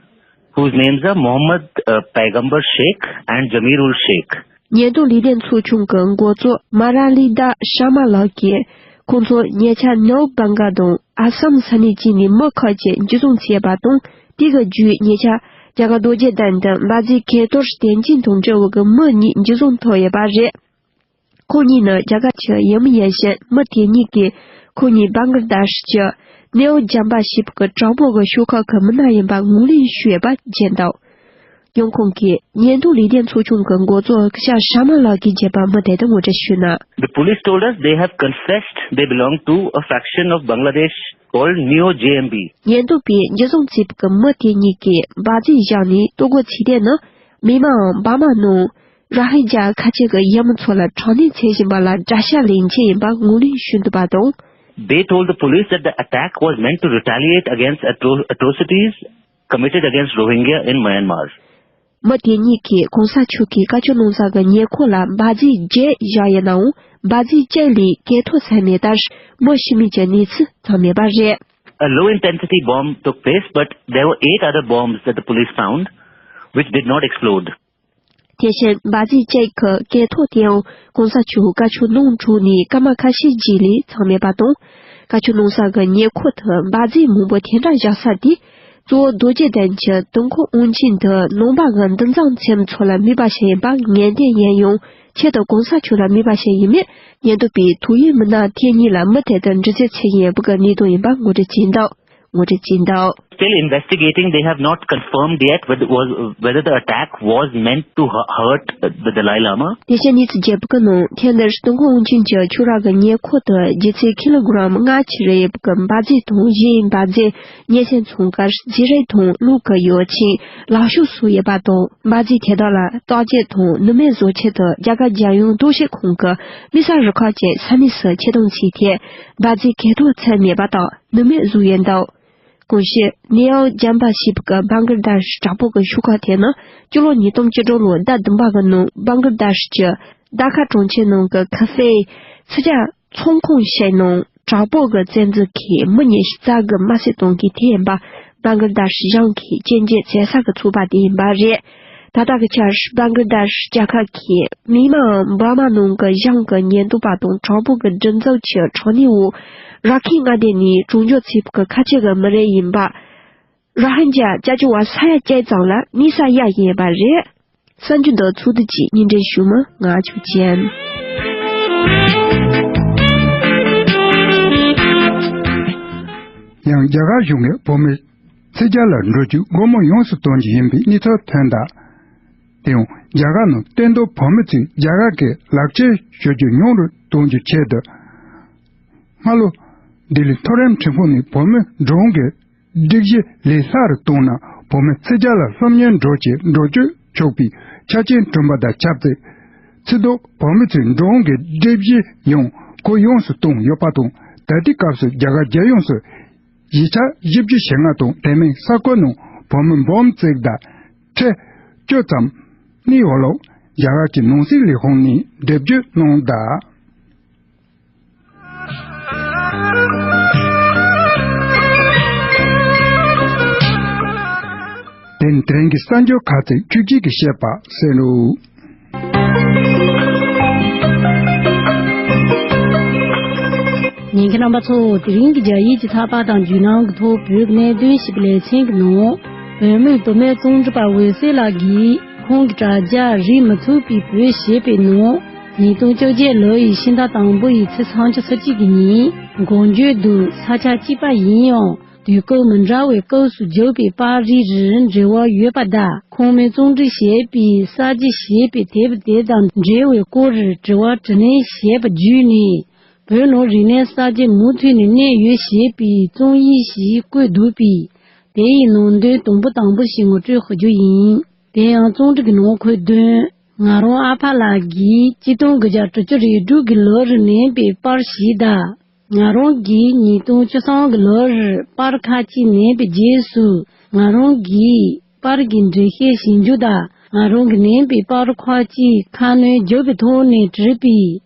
whose names are Mohammad uh, Paigambar Sheikh and Jameerul Sheikh. ཉེན་རྟོག་ལས་དོན་ཚོགས་ཆུང་གི་འགོ་གཙོ་མ་ར་ལི་ད་ཤར་མ་ལགས་ཀྱིས། ཁོང་ཚོ་ཉེ་ཆར་ནོར་བྷང་ག་དང་ཨ་སམ་ས་གནས་བཅས་ནས་མི་ཁག་ཅིག་འཇུ་བཟུང་བྱས་པ་དང་། དེ་གི་བརྒྱུད་ཉེ་ཆར་རྒྱ་གར་རྡོ་རྗེ་གདན་དུ་འབའ་རྫས་གས་ཐོར་དེ་བཞིན་དང་འབྲེལ་བའི་མི་གཉིས་འཇུ་བཟུང་ཐོབ་ཡོད་པ་རེད། ཁོང་གཉིས་ནི་རྒྱ་གར་གྱི་ཡུལ་མི་ཡིན་ཞིང་། མི་དེ་གཉིས་ཀྱིས་ཁོང་གཉིས་བང་ག་ལ་དེཤ་གྱི་ནེའོ་ཇམ་པ་ཞེས་པའི་གྲོགས་པོ་གི་ཤོག་ཁག་གི་མི་སྣ་ཡིན་པ་ངོས་ལེན་ཞུས་ཡོད་པ་བརྗོད་འདུག་ཡང་ཁོང་གིས་ཉེན་རྟོག་ལས་དོན་ཚོགས་ཆུང་གི་འགོ་གཙོ་ཤར་ཤར་མ་ལགས་ཀྱིས་བརྗོད་པ་མུ་མཐུད་དུ་ངོ་སྤྲོད་ཞུས་ན། The police told us they have confessed they belong to a faction of Bangladesh called Neo J M B. ཉེན་རྟོག་པས་འཇུ་བཟུང་བྱས་པའི་མི་དེ་གཉིས་ཀྱིས་འབའ་རྫས་བཞག་ནས་གཏོར་རྒོལ་བྱས་དེ་ནི་མི་དམངས་འབར་མ་ནང་ར་ཧི་ཇ་ཁ་ཆེ་གི་ཡུལ་མི་ཚོ་ལ་དྲག་གནོན་བྱེད་བཞིན་པ་ལ་དགྲ་ཤ་ལེན་ཆེད་ཡིན་པ་ངོས་ལེན་ཞུས་འདུག་པ་དང་། They told the police that the attack was meant to retaliate against atro- atrocities committed against Rohingya in Myanmar. མི་དེ་གཉིས་ཀྱིས་གོང་ས་མཆོག་གིས་བཀའ་ཆོས་གནང་ས་གི་ཉེ་འཁོར་ལ་འབའ་རྫས་བརྒྱད་བཞག་ཡོད་ནའང་འབའ་རྫས་གཅིག་ལས་གས་ཐོར་ཚར་མེད་སྟབས་མི་ཤི་རྨས་ཀྱི་གནས་ཚུལ་ཐོན་མེད་པ་རེད། A low intensity bomb took place, but there were eight other bombs that the police found, which did not explode. དེ་བཞིན་འབའ་རྫས་གཅིག་གི་གས་ཐོར་དེའང་གོང་ས་མཆོག་བཀའ་ཆོས་གནང་གྲུབ་ནས་སྐར་མ་ཁ་ཤས་རྗེས་ལས་ཚང་མེད་པ་དང་། བཀའ་ཆོས་གནང་ས་གི་ཉེ་འཁོར་དུ་འབའ་རྫས་མང་པོ་དེ་འདྲ་བཞག་ས་དེ། གཙོ་བོ་རྡོ་རྗེ་གདན་གྱི་དུས་འཁོར་དབང་ཆེན་དུ་ནང་པ་གི་འདུ་འཛོམས་ཚན་ཚོ་ལ་དམིགས་པ་བྱས་ཡིན་པ་ངེས་གཏན་ཡིན་ཡང་། ཆེད་དུ་གོང་ས་མཆོག་ལ་དམིགས་པ་བྱས་ཡིན་མིན་ཉེན་རྟོག་པས་ཐོག་ཡུལ་མི་སྣ་དེ་གཉིས་ལ་མུ་མཐུད་དུ་འདྲི་རྩད་བྱེད་བཞིན་ཡོད་པ་གི་གནས་སྟངས་ཡིན་པ་ངོ་སྤྲོད་བྱས་འདུག་ངོ་སྤྲོད་བྱས་འདུག Still investigating, they have not confirmed yet whether, was, whether the attack was meant to hu- hurt the Dalai Lama. དེ་བཞིན་གནས་ཚུལ་རྒྱས་པོ་གི་ནང་ཐེངས་འདིར་དུས་འཁོར་དབང་ཆེན་གྱི་ཆུ་རགས་ཀྱི་ཉེ་འཁོར་དུ་ལྗིད་ཚད་ཁི་ལོ་གྲམ་ལྔ་ཅིག་རེ་ཡོད་པའི་འབའ་རྫས་དང་གཞན་འབའ་རྫས་མཉེན་ཆས་ཚོང་ཁང་རྫས་རིགས་དང་གློག་གི་ཡོ་ཆས་ལག་ཤུབས་སོགས་ཡོད་པ་དང་། འབའ་རྫས་དེ་དག་ལ་བརྟག་དཔྱད་དང་ནུས་མེད་བཟོ་ཆེད་དུ་རྒྱ་གར་རྒྱལ་ཡོངས་ལྟོ་ཆས་ཁང་གི་དམིགས་བསལ་རུ་ཁག་ཅིག་ས་གནས་སུ་ཆེད་གཏོང་བྱས་ཏེ། འབའ་རྫས་གས་ཐོར་ཚར་མེད་པ་དང་ནུས་མེད་བཟོས་ཡོད་འདུག་གོང་ཞུས་ནེའོ་ཇམ་པ་ཞེས་པའི་བང་ག་ལ་དེཤ་དྲག་པོ་གི་ཤོག་ཁག་དེ་ནི་སྤྱི་ལོ་ཉིས་སྟོང་བཅུ་དྲུག་ལོའི་ཟླ་བདུན་པ་གི་ནང་བང་ག་ལ་དེཤ་གྱི་ཌ་ཁ་གྲོང་ཁྱེར་ནང་གི་ཁ་ཧྥེ་ཚིག་ཇ་ཚོང་ཁང་ཞིག་ནང་དྲག་པོ་གི་བཙན་འཛུལ་གྱིས་མི་ཉི་ཤུ་རྩ་དགུ་མ་སྲིད་གཏོང་མཁན་དེ་ཡིན་པ་བང་ག་ལ་དེཤ་གཞུང་གི་སྐྱེལ་འདྲེན་བྱེད་ས་གི་ཚོགས་པ་དེ་ཡིན་པ་རེད། ད་ལྟ་གི་ཆར་བང་ག་ལ་དེཤ་རྒྱལ་ཁབ་ཀྱི་མི་དམངས་འབར་མ་ནང་གི་གཞུང་གི་ཉེན་རྟོག་པ་དང་དྲག་པོ་གི་སྒྲིག་འཛུགས་ཀྱི་དྲག་གནོན་འོག་ར་ཁའི་མངའ་སྡེ་ནས་གྲོང་འཇུག་བྱས་པའི་ཁ་ཆེ་གི་མི་རིགས་ཡིན་པ། ར་ཧིན་ཇ་ཅ་ཅོ་བ་ས་ཡ་གཅིག་ཙམ་ལ་གནས་ས་གཡར་བཞིན་ཡོད་པ་རེད། གསར་འགྱུར་འདི་ཚོགས་འདུ་གཅིག་སྙན་སྒྲོན་ཞུ་མི་ང་ཆོས་ཅན། ཡང་རྒྱ་གར་གཞུང་གིས་བོད་མི་ཕྱི་རྒྱལ་ལ་འགྲོ་རྒྱུ་སྒོ་མོ་ཡོངས་སུ་གཏོང་རྒྱུ་ཡིན་པའི་གནས་ཚུལ་ཐོན་གདའ། དེ་ཡང་རྒྱ་གར་ནང་གཏན་དུ་བོད་མི་ཚོས་རྒྱ་གར་གྱི་ལག་ཁྱེར་ཞུ་རྒྱུ་ཉུང་རུ་གཏོང་རྒྱུའི་ཆེད་དུ། སྔ་ལོ། ལྡི་ལི་མཐོ་རིམ་ཁྲིམས་ཁང་ནས་བོད་མི་འགྲོ་འོང་གི་སྒྲིག་གཞི་ལས་སླ་རུ་བཏང་ན། བོད་མི་ཕྱི་རྒྱལ་ལ་སློབ་གཉེར་འགྲོ་ཆེད་འགྲོ་སྐྱོད་ཆོག་པའི་ཆ་རྐྱེན་བསྐྲུན་པ་དང་ཆབས་ཅིག་ཚིག་ཐོག་བོད་མི་ཚོས་འགྲོ་འོང་གི་སྒྲིག་གཞི་ཡང་གུ་ཡངས་སུ་བཏང་ཡོད་པ་དང་། ད་ལྟའི་སྐབས་སུ་རྒྱ་གར་རྒྱལ་ཡོངས་སུ་གཞིས་ཆགས་བཞི་བཅུ་ཞེ་ལྔ་དང་དེ་མིན་ས་ཁུལ་ནང་བོད་མི་འབུམ་གཅིག་དང་ཁྲི་བཅུ་ཙམ་གནས་ཡོད་ལུགས་རྒྱ་གར་གྱི་ནང་སྲིད་ལས་ཁུངས་ནས་འགྲེལ་བརྗོད་གནང་གདའ། དེ་ནི་དེ་རིང་གི་གསར་འགྱུར་ཁག་ཅིག་ཆོས་སྐྱིད་ཀྱིས་བཤད་པ་གསན་རོགས། ཉན་མཁན་རྣམ་པ་ཚོ། དེ་རིང་གི་རྒྱ་ཡིག་གི་ཚགས་པར་དང་བརྒྱུད་ལམ་གྱི་ཐོག་བོད་ཀྱི་གནད་དོན་ཞེས་པའི་ལེ་ཚན་གྱི་ནང་། བོད་མིའི་བུད་མེད་རྩོམ་སྒྲིག་པ་འོད་ཟེར་ལགས་ཀྱིས་ཁོང་གི་དྲ་རྒྱ་རིག་མི་ཐུབ་པའི་བོད་ཞེས་པའི་ནང་། ཉིས་སྟོང་བཅོ་བརྒྱད་ལོ་ཡི་ཕྱི་ཟླ་དང་པོ་ཡི་ཚེས་སུམ་ཅུ་སོ་གཅིག་གི་ཉིན་འགོ་འཛུགས་དུ་ས་ཆ་གཅིག་པ་ཡིན་ཡང་། དུས་སྐབས་མི་འདྲ་བའི་སྐབས་སུ་བརྒྱབ་པའི་པར་རིས་རིགས་འབྲེལ་བ་ཡོད་པ་དང་། ཁོང་མོས་རྩོམ་སྒྲིག་བྱས་པའི་གསར་བརྗེ་ཞེས་པའི་དེབ་དེ་དང་འབྲེལ་བའི་སྐོར་དྲི་བ་དྲིས་ལན་བྱས་པ་བརྒྱུད་ནས། བོད་ནང་རིག་གནས་གསར་བརྗེ་མུ་མཐུད་ནས་གནས་ཡོད་ཞེས་པའི་རྩོམ་ཡིག་ཞིག་བཀོད་འདུག་པས། དེ་ཡི་ནང་དོན་དུམ་བུ་དང་པོ་ཞིག་ངོ་སྤྲོད་ཞུ་རྒྱུ་ཡིན། དེ་ཡང་རྩོམ་སྒྲིག་གི་ནང་འཁོད་དོན། ང་རང་ཨ་ཕ་ལགས་ཀྱིས་གཅིག་སྟོང་དགུ་བརྒྱ་དྲུག་ཅུ་རེ་དྲུག་གི་ལོར་ལེན་པའི་པར་ཞིག་དང་། ང་རང་གིས་ཉིས་སྟོང་བཅུ་གསུམ་གྱི་ལོར་པར་ཁག་ཅིག་ལེན་པའི་རྗེས་སུ། ང་རང་གིས་པར་གྱི་འགྲེལ་བཤད་ཞིབ་འཇུག་དང་། ང་རང་གིས་ལེན་པའི་པར་ཁག་ཅིག་ཁ་སྣོན་བརྒྱབ་པའི་ཐོག་ནས་བྲིས་པའི་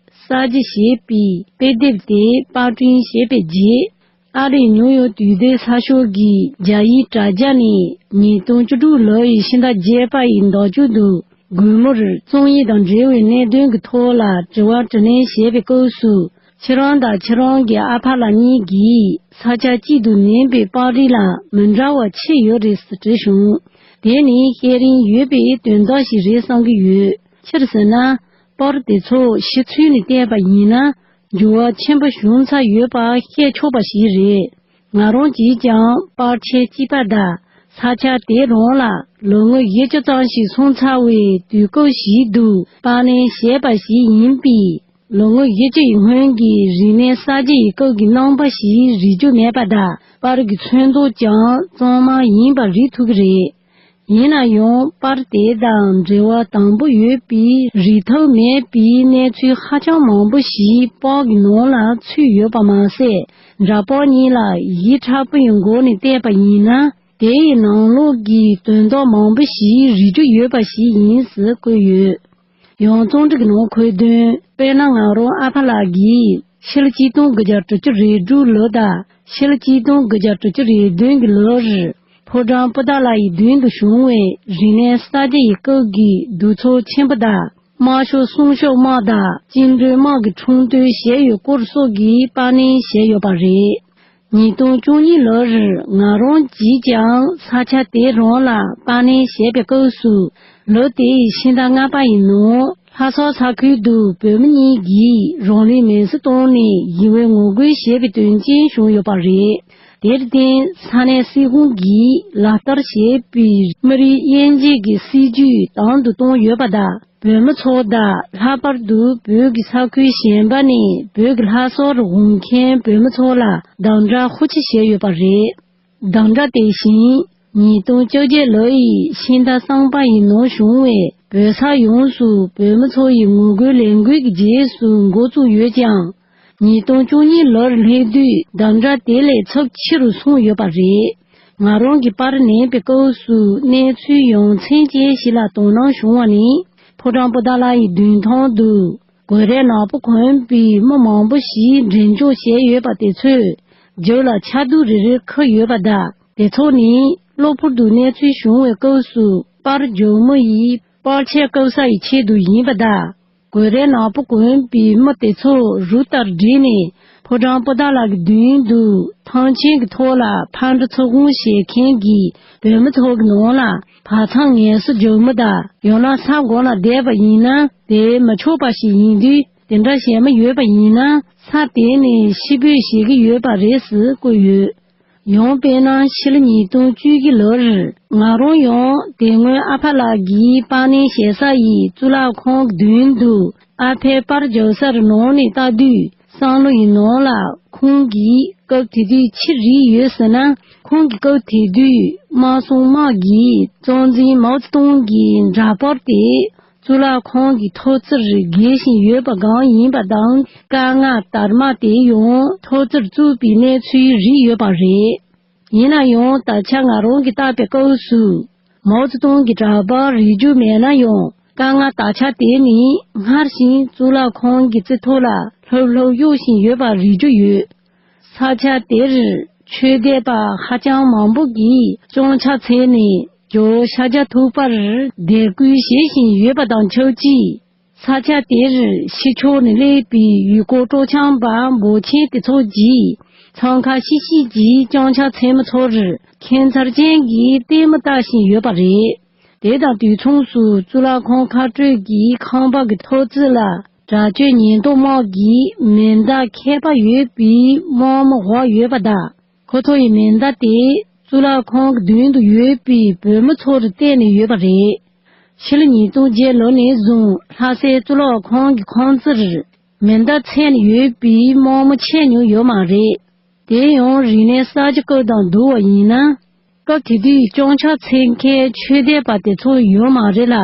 གསར་བརྗེ་ཞེས་པའི་དཔེ་དེབ་དེ་པར་སྐྲུན་བྱས་པའི་རྗེས། ཨ་རིའི་ནིའུ་ཡོག་དུས་དེབ་གསར་ཤོག་གི་རྒྱ་ཡིག་དྲ་རྒྱ་ནས་ཉིས་སྟོང་བཅུ་དྲུག་ལོ་ཡི་ཕྱི་ཟླ་བརྒྱད་པ་ཡི་ཟླ་མཇུག་ཏུ། དགོང་མོར་རྩོམ་ཡིག་དང་འབྲེལ་བའི་གནད་དོན་གྱི་ཐོག་ལ་དྲི་བ་དྲིས་ལན་བྱས་པའི་སྐབས་སུ། ཁྱེད་རང་དང་ཁྱེད་རང་གི་ཨ་ཕ་ལགས་གཉིས་ཀྱིས་ས་ཆ་གཅིག་ཏུ་ལེན་པའི་པར་རིས་ལ་མི་འདྲ་བ་ཆེ་ཡོད་རེད་ཟེར་དྲིས་བྱུང་། དེ་ནི་བཤད་རིན་ཡོད་པའི་དོན་དག་ཞིག་རེད་བསམ་གྱི་ཡོད། སྤྱིར་ཟེར་ན། པར་དེ་ཚོ་གཞི་ཚུལ་ནས་བལྟས་པ་ཡིན་ན། འགྱུར་བ་ཆེན་པོ་བྱུང་ཚར་ཡོད་པ་བཤད་ཆོག་པ་ཞིག་རེད། ང་རང་གིས་ཀྱང་པར་ཆས་གཅིག་པ་དང་ས་ཆ་དེ་རང་ལ་ལོ་ངོ་བཞི་བཅུ་ཙམ་ཞིག་སོང་ཚར་བའི་དུས་སྐབས་ཤིག་ཏུ་པར་ལེན་བྱས་པ་ཞིག་ཡིན་པས། ལོ་ངོ་བཞི་བཅུ་ཡི་སྔོན་གྱི་རིག་གནས་གསར་བརྗེ་ཡི་སྐབས་ཀྱི་རྣམ་པ་ཞིག་རིག་རྒྱུ་མེད་པ་དང་། པར་གྱི་ཚོན་མདོག་ཀྱང་གཙང་མ་ཡིན་པ་རིག་ཐུབ་ཀྱི་རེད། ཡིན་ན་ཡང་པར་དེ་དང་འབྲེལ་བ་དམ་པོ་ཡོད་པའི་རིག་ཐབས་མེད་པའི་གནས་ཚུལ་ཧ་ཅང་མང་པོ་ཞིག་པར་གྱི་ནང་ལ་ཚུད་ཡོད་པ་མ་ཟད། འདྲ་པར་གཉིས་ལ་ཡིག་ཕྲ་པོ་ཡི་སྒོ་ནས་བལྟས་པ་ཡིན་ན། དེ་ཡི་ནང་ལོགས་ཀྱི་དོན་དག་མང་པོ་ཞིག་རིག་རྒྱུ་ཡོད་པ་ཞིག་ཡིན་ཟེར་བཀོད་ཡོད། ཡང་རྩོམ་སྒྲིག་གི་ནང་འཁོད་དོན། དཔེར་ན། ང་རང་ཨ་ཕ་ལགས་ཀྱིས་ཕྱི་ལོ་གཅིག་སྟོང་དགུ་བརྒྱ་དྲུག་ཅུ་རེ་དྲུག་ལོ་དང་ཕྱི་ལོ་གཅིག་སྟོང་དགུ་བརྒྱ་དྲུག་ཅུ་རེ་བདུན་གྱི་ལོར། ཕོ་བྲང་པོ་ཏཱ་ལ་ཡི་མདུན་དུ་བྱུང་བའི་རིག་གནས་གསར་བརྗེ་ཡི་སྐབས་ཀྱི་གདུགས་ཚོགས་ཆེན་པོ་དང་། དམར་ཤོག་སྲུང་སྐྱོབ་དམག་དང་བཅིངས་འགྲོལ་དམག་གི་འཁྲུངས་སྟོན་བྱས་ཡོད་སྐོར་སོགས་ཀྱི་པར་ལེན་བྱས་ཡོད་པ་རེད། ཉིས་སྟོང་བཅུ་གཉིས་ལོར་ང་རང་གིས་ཀྱང་ས་ཆ་དེ་རང་ལ་པར་ལེན་བྱས་པའི་སྐབས་སུ། ལོ་དེའི་ཕྱི་ཟླ་ལྔ་པ་ཡི་ནང་ལྷ་ས་ས་ཁུལ་དུ་བོད་མི་གཉིས་ཀྱིས་རང་ལུས་མེར་སྲེག་བཏང་ནས་ཞི་བའི་ངོ་རྒོལ་བྱས་པའི་དོན་རྐྱེན་བྱུང་ཡོད་པ་རེད། དེར་བརྟེན་ས་གནས་སྲིད་གཞུང་གིས་ལག་བསྟར་བྱས་པའི་མི་རིགས་དབྱེ་འབྱེད་ཀྱི་སྲིད་ཇུས་དམ་དུ་བཏང་ཡོད་པ་དང་། བོད་མི་ཚོ་དང་། ལྷག་པར་དུ་བོད་ཀྱི་ས་ཁུལ་གཞན་པ་ནས་བོད་ཀྱི་ལྷ་ས་རུ་འོང་མཁན་བོད་མི་ཚོ་ལ་དམ་དྲག་ཤུགས་ཆེ་བྱས་ཡོད་པ་རེད། དམ་དྲག་དེ་བཞིན་ཉིས་སྟོང་བཅོ་བརྒྱད་ལོ་ཡི་ཕྱི་ཟླ་གསུམ་པ་ཡི་ནང་བྱུང་བའི་བོད་ས་ཡོངས་སུ་བོད་མི་ཚོ་ཡི་ངོ་རྒོལ་ལས་འགུལ་གྱི་རྗེས་སུ་འགོ་བཙུགས་ཡོད་ཀྱང་། ཉིས་སྟོང་བཅུ་གཉིས་ལོར་སླེབས་དུས་དམ་དྲག་དེ་ལས་ཚབས་ཆེ་རུ་སོང་ཡོད་པ་རེད། ང་རང་གིས་པར་ལེན་པའི་སྐབས་སུ་གནས་ཚུལ་ཡ་མཚན་ཅན་ཞིག་ལ་དོ་སྣང་བྱུང་བ་ནི། ཕོ་བྲང་པོ་ཏཱ་ལ་ཡི་མདུན་ཐང་དུ་གོས་རས་ནག་པོ་གོན་པའི་མི་མང་པོ་ཞིག་འགྲེམས་འཇོག་བྱས་ཡོད་པ་དེ་ཚོས་རྒྱབ་ལ་ཆ་གདུགས་རེ་རེ་འཁུར་ཡོད་པ་དང་། དེ་ཚོ་ནི་གློ་བུར་དུ་གནས་ཚུལ་བྱུང་བའི་སྐབས་སུ་པར་རྒྱག་མི་ཡིས་པར་ཆས་བཀབ་ས་ཡི་ཆེད་དུ་ཡིན་པ་དང་། གོས་རས་ནག་པོ་གོན་པའི་མི་དེ་ཚོ་རུ་ལྟར་བསྒྲིགས་ནས་ཕོ་བྲང་པོ་ཏཱ་ལ་གི་མདུན་དུ་ཐང་ཆེན་གྱི་ཐོག་ལ་ཕར་འགྲོ་ཚུར་འོང་བྱེད་མཁན་གྱི་བོད་མི་ཚོ་གི་ནང་ལ་བག་ཚང་ངལ་གསོ་རྒྱག་མི་དང་། ཡང་ན་ས་འགོ་ལ་བསྡད་པ་ཡིན་ན་དེ་མི་ཆོག་པ་ཞིག་ཡིན་དུས། དེ་འདྲ་བྱེད་མི་ཡོད་པ་ཡིན་ན་ས་དེ་ནས་ཕྱིར་འབུད་བྱེད་ཀྱི་ཡོད་པ་རེད་ཟེར་བཀོད་ཡོད། ཡང་དཔེར་ན་ཕྱི་ལོ་ཉིས་སྟོང་བཅུ་བཞི་ལོར་ང་རང་ཡང་དེ་སྔོན་ཨ་ཕ་ལགས་ཀྱིས་པར་ལེན་བྱེད་ས་ཡི་གཙུག་ལག་ཁང་གི་མདུན་དུ་ཨ་ཕས་པར་རྒྱག་སར་ནང་ནས་ལྟ་དུས། བསམ་བློ་ཡི་ནང་ལ་ཁོང་གིས་སྐབས་དེ་དུས་ཅི་རིག་ཡོད་ཟེར་ན། ཁོང་གིས་སྐབས་དེ་དུས་དམར་སྲུང་དམག་གིས་གཙོ་འཛིན་མའོ་ཙེ་ཏུང་གི་འདྲ་པར་དེ། གཙུག་ལག་ཁང་གི་ཐོག་བརྩེགས་སྒེར་བཞིན་ཡོད་པ་གང་ཡིན་པ་དང་། དཀར་ནག་དར་དམར་དེ་ཡང་ཐོག་བརྩེགས་བཙུགས་པའི་གནས་ཚུལ་རིག་ཡོད་པ་རེད། ཡིན་ན་ཡང་ད་ཆ་ང་རང་གིས་བལྟ་བའི་སྐབས་སུ། མའོ་ཙེ་ཏུང་གི་འདྲ་པར་རིག་རྒྱུ་མེད་ན་ཡང་། དཀར་ནག་དར་ཆ་དེ་ནི་སྔར་བཞིན་གཙུག་ལག་ཁང་གི་རྩིག་ཐོག་ལ་ལྷོབ་ལྷོབ་གཡུག་བཞིན་ཡོད་པ་རིག་རྒྱུ་ཡོད། ས་ཆ་དེར་ཆོས་དད་པ་ཧ་ཅང་མང་པོ་གིས་ལྕང་ཕྱག་འཚལ་ནས་ཇོ་བོ་ཤཱཀྱ་ཐུབ་པར་དད་གུས་བྱེད་བཞིན་ཡོད་པ་དང་ཆབས་ཅིག་ས་ཆ་དེར་ཕྱི་ཕྱོགས་ནས་སླེབས་པའི་ཡུལ་སྐོར་སྤྲོ་འཆམ་པ་འབོར་ཆེན་དེ་ཚོ་གིས་འཚང་ཁ་ཤིག་ཤིག་གིས་ལྕང་ཕྱག་འཚལ་མི་ཚོར་ཁྱད་མཚར་ཅན་གྱི་ལྟད་མོ་ལྟ་བཞིན་ཡོད་པ་རེད། དེ་དང་དུས་མཚུངས་སུ་གཙུག་ལག་ཁང་ཁ་སྤྲོད་ཀྱི་ཁང་པ་གི་ཐོག་བརྩེགས་ལ་དྲག་སྤྱོད་ཉེན་རྟོག་དམག་གིས་མེ་མདའ་མཁས་པ་ཡོད་པའི་དམག་མི་བཞག་ཡོད་པ་དང་། ཁོ་ཚོ་ཡི་མེ་མདའ་དེ་གཙུག་ལག་ཁང་གི་མདུན་དུ་ཡོད་པའི་བོད་མི་ཚོར་གཏད་ནས་ཡོད་པ་རེད། ཕྱི་ལོ་ཉིས་སྟོང་བརྒྱད་ལོ་ནས་བཟུང་ལྷ་སའི་གཙུག་ལག་ཁང་གི་ཁང་བརྩེགས་མེ་མདའ་ཚད་ནས་ཡོད་པའི་དམག་མི་ཆད་མྱོང་ཡོད་མ་རེད། དེ་ཡང་རིག་གནས་གསར་བརྗེ་སྐབས་དང་བསྡུར་བ་ཡིན་ན། སྐབས་དེ་དུས་ལྕང་ཕྱག་འཚོལ་མཁན་ཆོས་དད་པ་དེ་ཚོ་ཡོད་མ་རེད་ལ།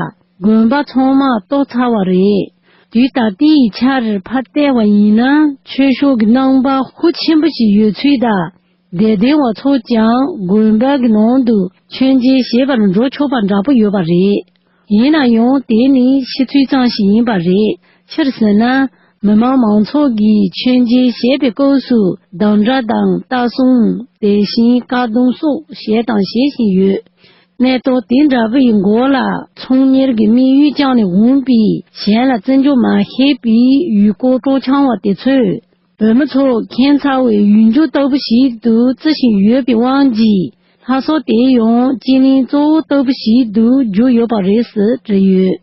དགོན་པ་ཚང་མ་གཏོར་ཚར་བ་རེད། དུས་ད་ལྟའི་ཆར་ཕར་བལྟས་པ་ཡིན་ན་ཆོས་ཕྱོགས་ཀྱི་རྣམ་པ་ཤུགས་ཆེན་པོ་ཞིག་ཡོད་ཚུལ་དང་། དད་ལྡན་པ་ཚོས་ཀྱང་དགོན་པ་གི་ནང་དུ་མཆོད་མཇལ་བྱེད་པར་འགྲོ་ཆོག་པ་འདྲ་པོ་ཡོད་པ་རེད། ཡིན་ན་ཡང་དེ་ནི་ཕྱི་ཚུལ་ཙམ་ཞིག་ཡིན་པ་རེད། ཕྱིར་ཟེར་ན། མི་མང་མང་ཚོགས་ཀྱིས་མཆོད་མཇལ་བྱེད་པའི་སྐབས་སུ་བདག་འདྲ་དང་ལྟ་སྲུང་། དེ་བཞིན་བཀག་སྡོམ་སོགས་བྱས་དང་བྱེད་བཞིན་ཡོད། གནས་སྟངས་དེ་འདྲ་བོའི་མགོ་ལ་ཚོང་གཉེར་གྱི་དམིགས་ཡུལ་བཅངས་ནས་འོངས་པའི་གཞན་ལ་བརྩི་འཇོག་མ་ཤེས་པའི་ཡུལ་སྐོར་སྤྲོ་འཆམ་བ་དེ་ཚོས། བོད་མི་ཚོ་ཁྱད་མཚར་བའི་ཡུལ་འབྱོར་ལྟ་བུ་ཞིག་ཏུ་བརྩི་བཞིན་ཡོད་པའི་དབང་གིས། ལྷ་ས་དེ་ཡང་སྤྱི་གླིང་གཙོ་བོ་ལྟ་བུ་ཞིག་ཏུ་གྱུར་ཡོད་པ་རེད་ཟེར་བྲིས་ཡོད།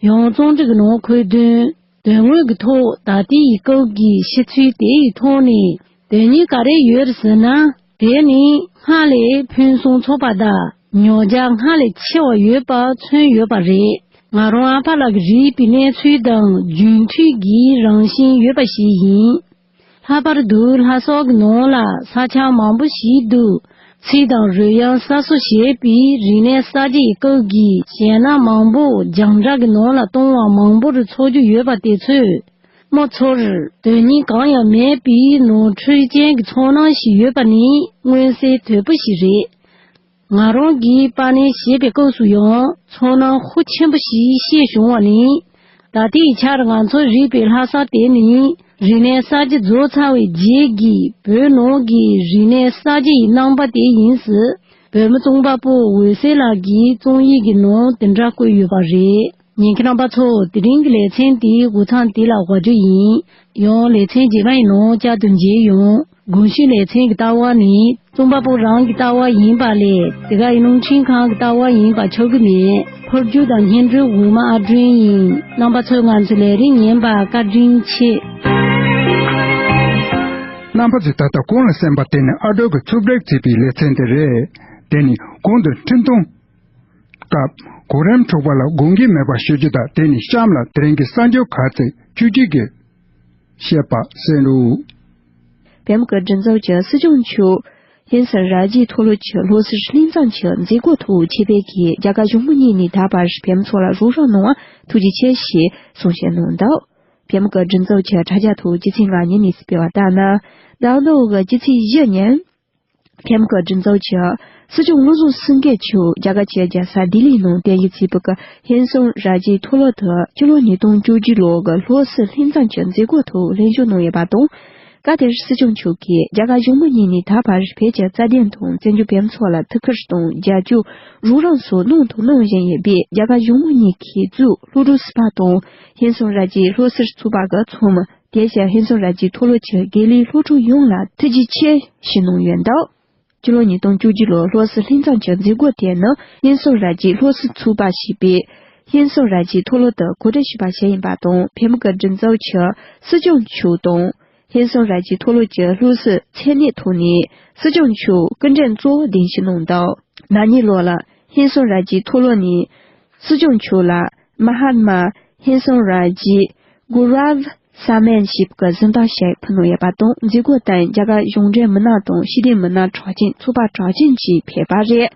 ཡང་རྩོམ་སྒྲིག་གི་ནང་འཁོད་དོན། དོན་དངོས་ཀྱི་ཐོག་ད་ལྟའི་སྐབས་ཀྱི་ཕྱི་ཚུལ་དེ་ཡི་ཐོག་ནས་དོན་སྙིང་ག་རེ་ཡོད་ཟེར་ན། དེ་ནི་སྔར་ལས་ཕུན་སུམ་ཚོགས་པ་དང་ཉོ་ཆ་སྔར་ལས་ཆེ་བ་ཡོད་པ་མཚོན་ཡོད་པ་རེད། ང་རང་ཨ་ཕ་ལགས་ཀྱིས་རིག་པའི་གནས་ཚུལ་དང་རྒྱུན་མཐུད་ཀྱི་རང་བཞིན་ཡོད་པ་ཞིག་ཡིན། ལྷག་པར་དུ་ལྷ་ས་གི་ནང་ལ་ས་ཆ་མང་པོ་ཞིག་ཏུ་ཚིག་དང་རོལ་དབྱངས་གསར་བཟོ་བྱས་པའི་རིག་གནས་གསར་བརྗེའི་སྐབས་ཀྱི་གཞས་སྣ་མང་པོ་རྒྱང་བསྒྲགས་ཀྱི་ནང་ལ་གཏོང་བ་མང་པོར་ཚོགས་རྒྱུ་ཡོད་པ་དེ་ཚོས་མི་ཚོར་དོན་སྙིང་གང་ཡང་མེད་པའི་ནོར་འཁྲུལ་ཅན་གྱི་ཚོར་སྣང་ཞིག་ཡོད་པ་ནི་མངོན་གསལ་དོད་པོ་ཞིག་རེད། ང་རང་གིས་པར་ལེན་བྱེད་པའི་སྐབས་སུ་ཡང་ཚོར་སྣང་ཤུགས་ཆེན་པོ་ཞིག་སྐྱེས་བྱུང་བ་ནི། ད་ལྟའི་ཆར་ང་ཚོ་རིག་པའི་ལྷ་ས་དེ་ནི་རིག་གནས་གསར་བརྗེ་རྫོགས་ཚར་བའི་རྗེས་ཀྱི་བོད་ནང་གི་རིག་གནས་གསར་བརྗེ་ཡི་རྣམ་པ་དེ་ཡིན་ཟེར། བོད་མི་རྩོམ་པ་པོ་འོད་ཟེར་ལགས་ཀྱིས་རྩོམ་ཡིག་གི་ནང་དེ་འདྲ་བཀོད་ཡོད་པ་རེད། ཉན་མཁན་རྣམ་པ་ཚོ། དེ་རིང་གི་ལེ་ཚན་དེའི་འགོ་མཚམས་འདི་ལ་འགོ་འཛུགས་ཡིན། ཡང་ལེ་ཚན་རྗེས་མ་ཡི་ནང་བསྐྱར་དུ་མཇལ་ཡོང་། གོང་ཞུས་ལེ་ཚན་གྱི་ལྟ་བ་ནི་རྩོམ་པ་པོ་རང་གི་ལྟ་བ་ཡིན་པ་ལས་དེ་ག་ཡི་རླུང་འཕྲིན་ཁང་གི་ལྟ་བ་ཡིན་པ་ཆགས་ཀྱི་མེད། ཕབ་སྒྱུར་དང་སྙན་སྒྲོན་འོག་མ་ཨ་སྒྲོན་ཡིན། རྣམ་པ་ཚོས་ང་ཚོའི་ལས་རིམ་ཉན་པར་བཀའ་དྲིན་ཆེ། རྣམ་པ་ཚོས་ད་ལྟ་གོང་ལ་གསན་པ་དེ་ནི་ཨ་སྒྲོན་གྱིས་ཚུབ་བྲིས་བྱས་པའི་ལེ་ཚན་དེ་རེད། དེ་ནི་གོང་དུ་འཕྲིན་གཏོང་སྐབས་གོ་རིམ་འཁྲུག་པ་ལ་དགོངས་འགལ་མེད་པར་ཞུ་རྒྱུ་དང་། དེ་ནི་གཤམ་ལ་དེ་རིང་གི་གསར་འགྱུར་ཁག་ཚིག་བཅུ་གཅིག་གི་བཤད་པ་གསན་རོགས། བོད་མི་གི་སྒྲིག་འཛུགས་ཀྱི་སྲིད་སྐྱོང་མཆོག་ཧན་སུར་ར་ཇི་མཐོ་སློབ་ཀྱི་སློབ་ཟུར་ལྷན་ཚོགས་ཀྱི་མཛད་སྒོ་ཐོག་ཆེད་ཕེབས་ཀྱིས་རྒྱ་གར་གཞུང་མང་གཉིས་ནས་ད་བར་བོད་མི་ཚོ་ལ་རོགས་རམ་གནང་བར་ཐུགས་རྗེ་ཆེ་ཞེས་གསུང་བཤད་གནང་འདུག་བོད་མི་གི་སྒྲིག་འཛུགས་ཀྱི་དྲ་རྒྱ་ཐོག་སྤྱི་ཚེས་ལྔ་ཉིན་ནས་སྤེལ་བ་ལྟར་ན། ཟླ་འདིའི་གི་སྤྱི་ཚེས་བཞི་ཉིན། བོད་མི་གི་སྒྲིག་འཛུགས་ཀྱི་སྲིད་སྐྱོང་བློ་བཟང་སེང་གེ་མཆོག་རྒྱ་གར་གྱི་རྒྱལ་ས་ལྡི་ལིའི་ནང་རྟེན་གཞི་བྱས་པའི་གི་ཧན་སུར་ར་ཇི་མཐོ་སློབ་ཏུ་སྤྱི་ལོ་ཉིས་སྟོང་བཅུ་གཅིག་ལོའི་གི་སློབ་ཟུར་ལྷན་ཚོགས་ཀྱི་མཛད་སྒོ་ཐོག་ལྷན་ཞུགས་གནང་ཡོད་པ་དང་། སྐབས་དེར་སྲིད་སྐྱོང་མཆོག་གིས་རྒྱ་གར་གཞུང་མང་གཉིས་ནས་ད་བར་བོད་ཀྱི་རྩ་དོན་དང་བཙན་བྱོལ་བོད་མི་ཚོ་ལ་ཐུགས་ཁུར་དང་རྒྱབ་སྐྱོར་རོགས་རམ་སོགས་གནང་དང་གནང་བཞིན་ཡོད་པའི་རྒྱ་གར་གཞུང་མང་གཉིས་ཀྱི་གཙོས་སློབ་ཕྲུག་ཟུར་པ་དང་ཧན་སུར་ར་ཇི་སློབ་ཟུར་ཚོགས་པ་གི་ཚོགས་མི། དེ་བཞིན་ཧན་སུར་ར་ཇི་མཐོ་སློབ་ཀྱི་དགེ་ལས་སློབ་ཕྲུག་ཡོངས་ལ་ཐུགས་རྗེ་ཆེ་ཞུ་གནང་ཡོད་འདུག་སྤྱི་ལོ་ཉིས་སྟོང་བཅུ་གཅིག་ལོའི་སློབ་ཟུར་ལྷན་ཚོགས་ཀྱི་མཛད་སྒོ་དེ་ནི་ཧན་སུར་ར་ཇི་སློབ་ཟུར་ཚོགས་པ་ཞེས་པས་ཧན་སུར་ར་ཇི་མཐོ་སློབ་ཏུ་གོ་སྒྲིག་ཞུས་པ་ཞིག་ཡིན་པ་དང་། བོད་མི་གི་སྒྲིག་འཛུགས་ཀྱི་སྲིད་སྐྱོང་མཆོག་དང་། ཧན་སུར་ར་ཇི་མཐོ་སློབ་ཀྱི་སློབ་ཟུར་མཚན་གནས་ཐོག་ནས་སྲིད་སྐྱོང་མཆོག་སྐུ་མགྲོན་གཙོ་བོ་གདན་ཞུ་གནང་འདུག་ན་ནིང་ལོ་ལ་ཧན་སུར་ར་ཇི་མཐོ་སློབ་ནས་སྲིད་སྐྱོང་མཆོག་ལ་མ་ཧཱ་ཏ་མ་ཧན་སུར་ར་ཇི་གུ་རབ་ས་མན་ཞེས་པའི་གཟེངས་རྟགས་ཤིག་ཕུལ་གནང་ཡོད་པ་དང་། མཛད་སྒོ་དེར་རྒྱ་གར་གཞུང་འབྲེལ་མི་སྣ་དང་ཤེས་ལྡན་མི་སྣ་གྲགས་ཅན་ཚོགས་པ་གྲགས་ཅན་བཅས་ཕེབས་པ་རེད།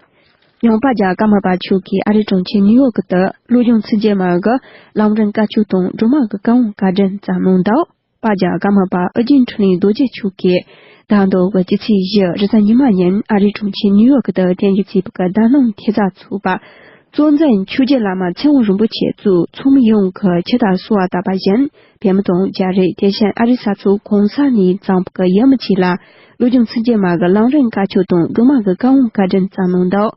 ཡང་དཔལ་རྒྱལ་ཀརྨ་པ་མཆོག་གིས་ཨ་རིའི་གྲོང་ཁྱེར་ནིའུ་ཡོག་ཏུ་བློ་སྦྱོང་ཚིག་བརྗོད་མ་གི་ལམ་རིམ་བཀའ་ཆོས་དང་སྒྲོལ་མ་གི་བཀའ་དབང་བཀའ་དྲིན་བསྩལ་གནང་འདུག་དཔལ་རྒྱལ་ཀརྨ་པ་ཨོ་རྒྱན་འཕྲིན་ལས་རྡོ་རྗེ་མཆོག་གིས་ཟླ་འདིའི་གི་སྤྱི་ཚེས་བཞི་རེས་གཟའ་ཉི་མ་ཉིན་ཨ་རིའི་གྲོང་ཁྱེར་ནིའུ་ཡོག་ཏུ་རྟེན་གཞི་བྱས་པའི་གི་དྷ་ནམ་ཐེབས་རྩ་ཚོགས་པ་གཙོ་འཛིན་ཆོས་རྗེ་བླ་མ་ཚེ་དབང་རིན་པོ་ཆེ་གཙོས་ཚོགས་མི་ཡོངས་ཀྱིས་ཇི་ལྟར་གསོལ་བ་བཏབ་པ་བཞིན། བོད་མི་དང་རྒྱ་རིགས། དེ་བཞིན་ཨ་རིའི་ས་ཕྱོགས་གང་ས་ནས་བྱོན་པའི་གི་ཡུལ་མི་བཅས་ལ་བློ་སྦྱོང་ཚིག་བརྗོད་མ་གི་ལམ་རིམ་བཀའ་ཆོས་དང་སྒྲོལ་མ་གི་བཀའ་དབང་བཀའ་དྲིན་བསྩལ་གནང་འདུག་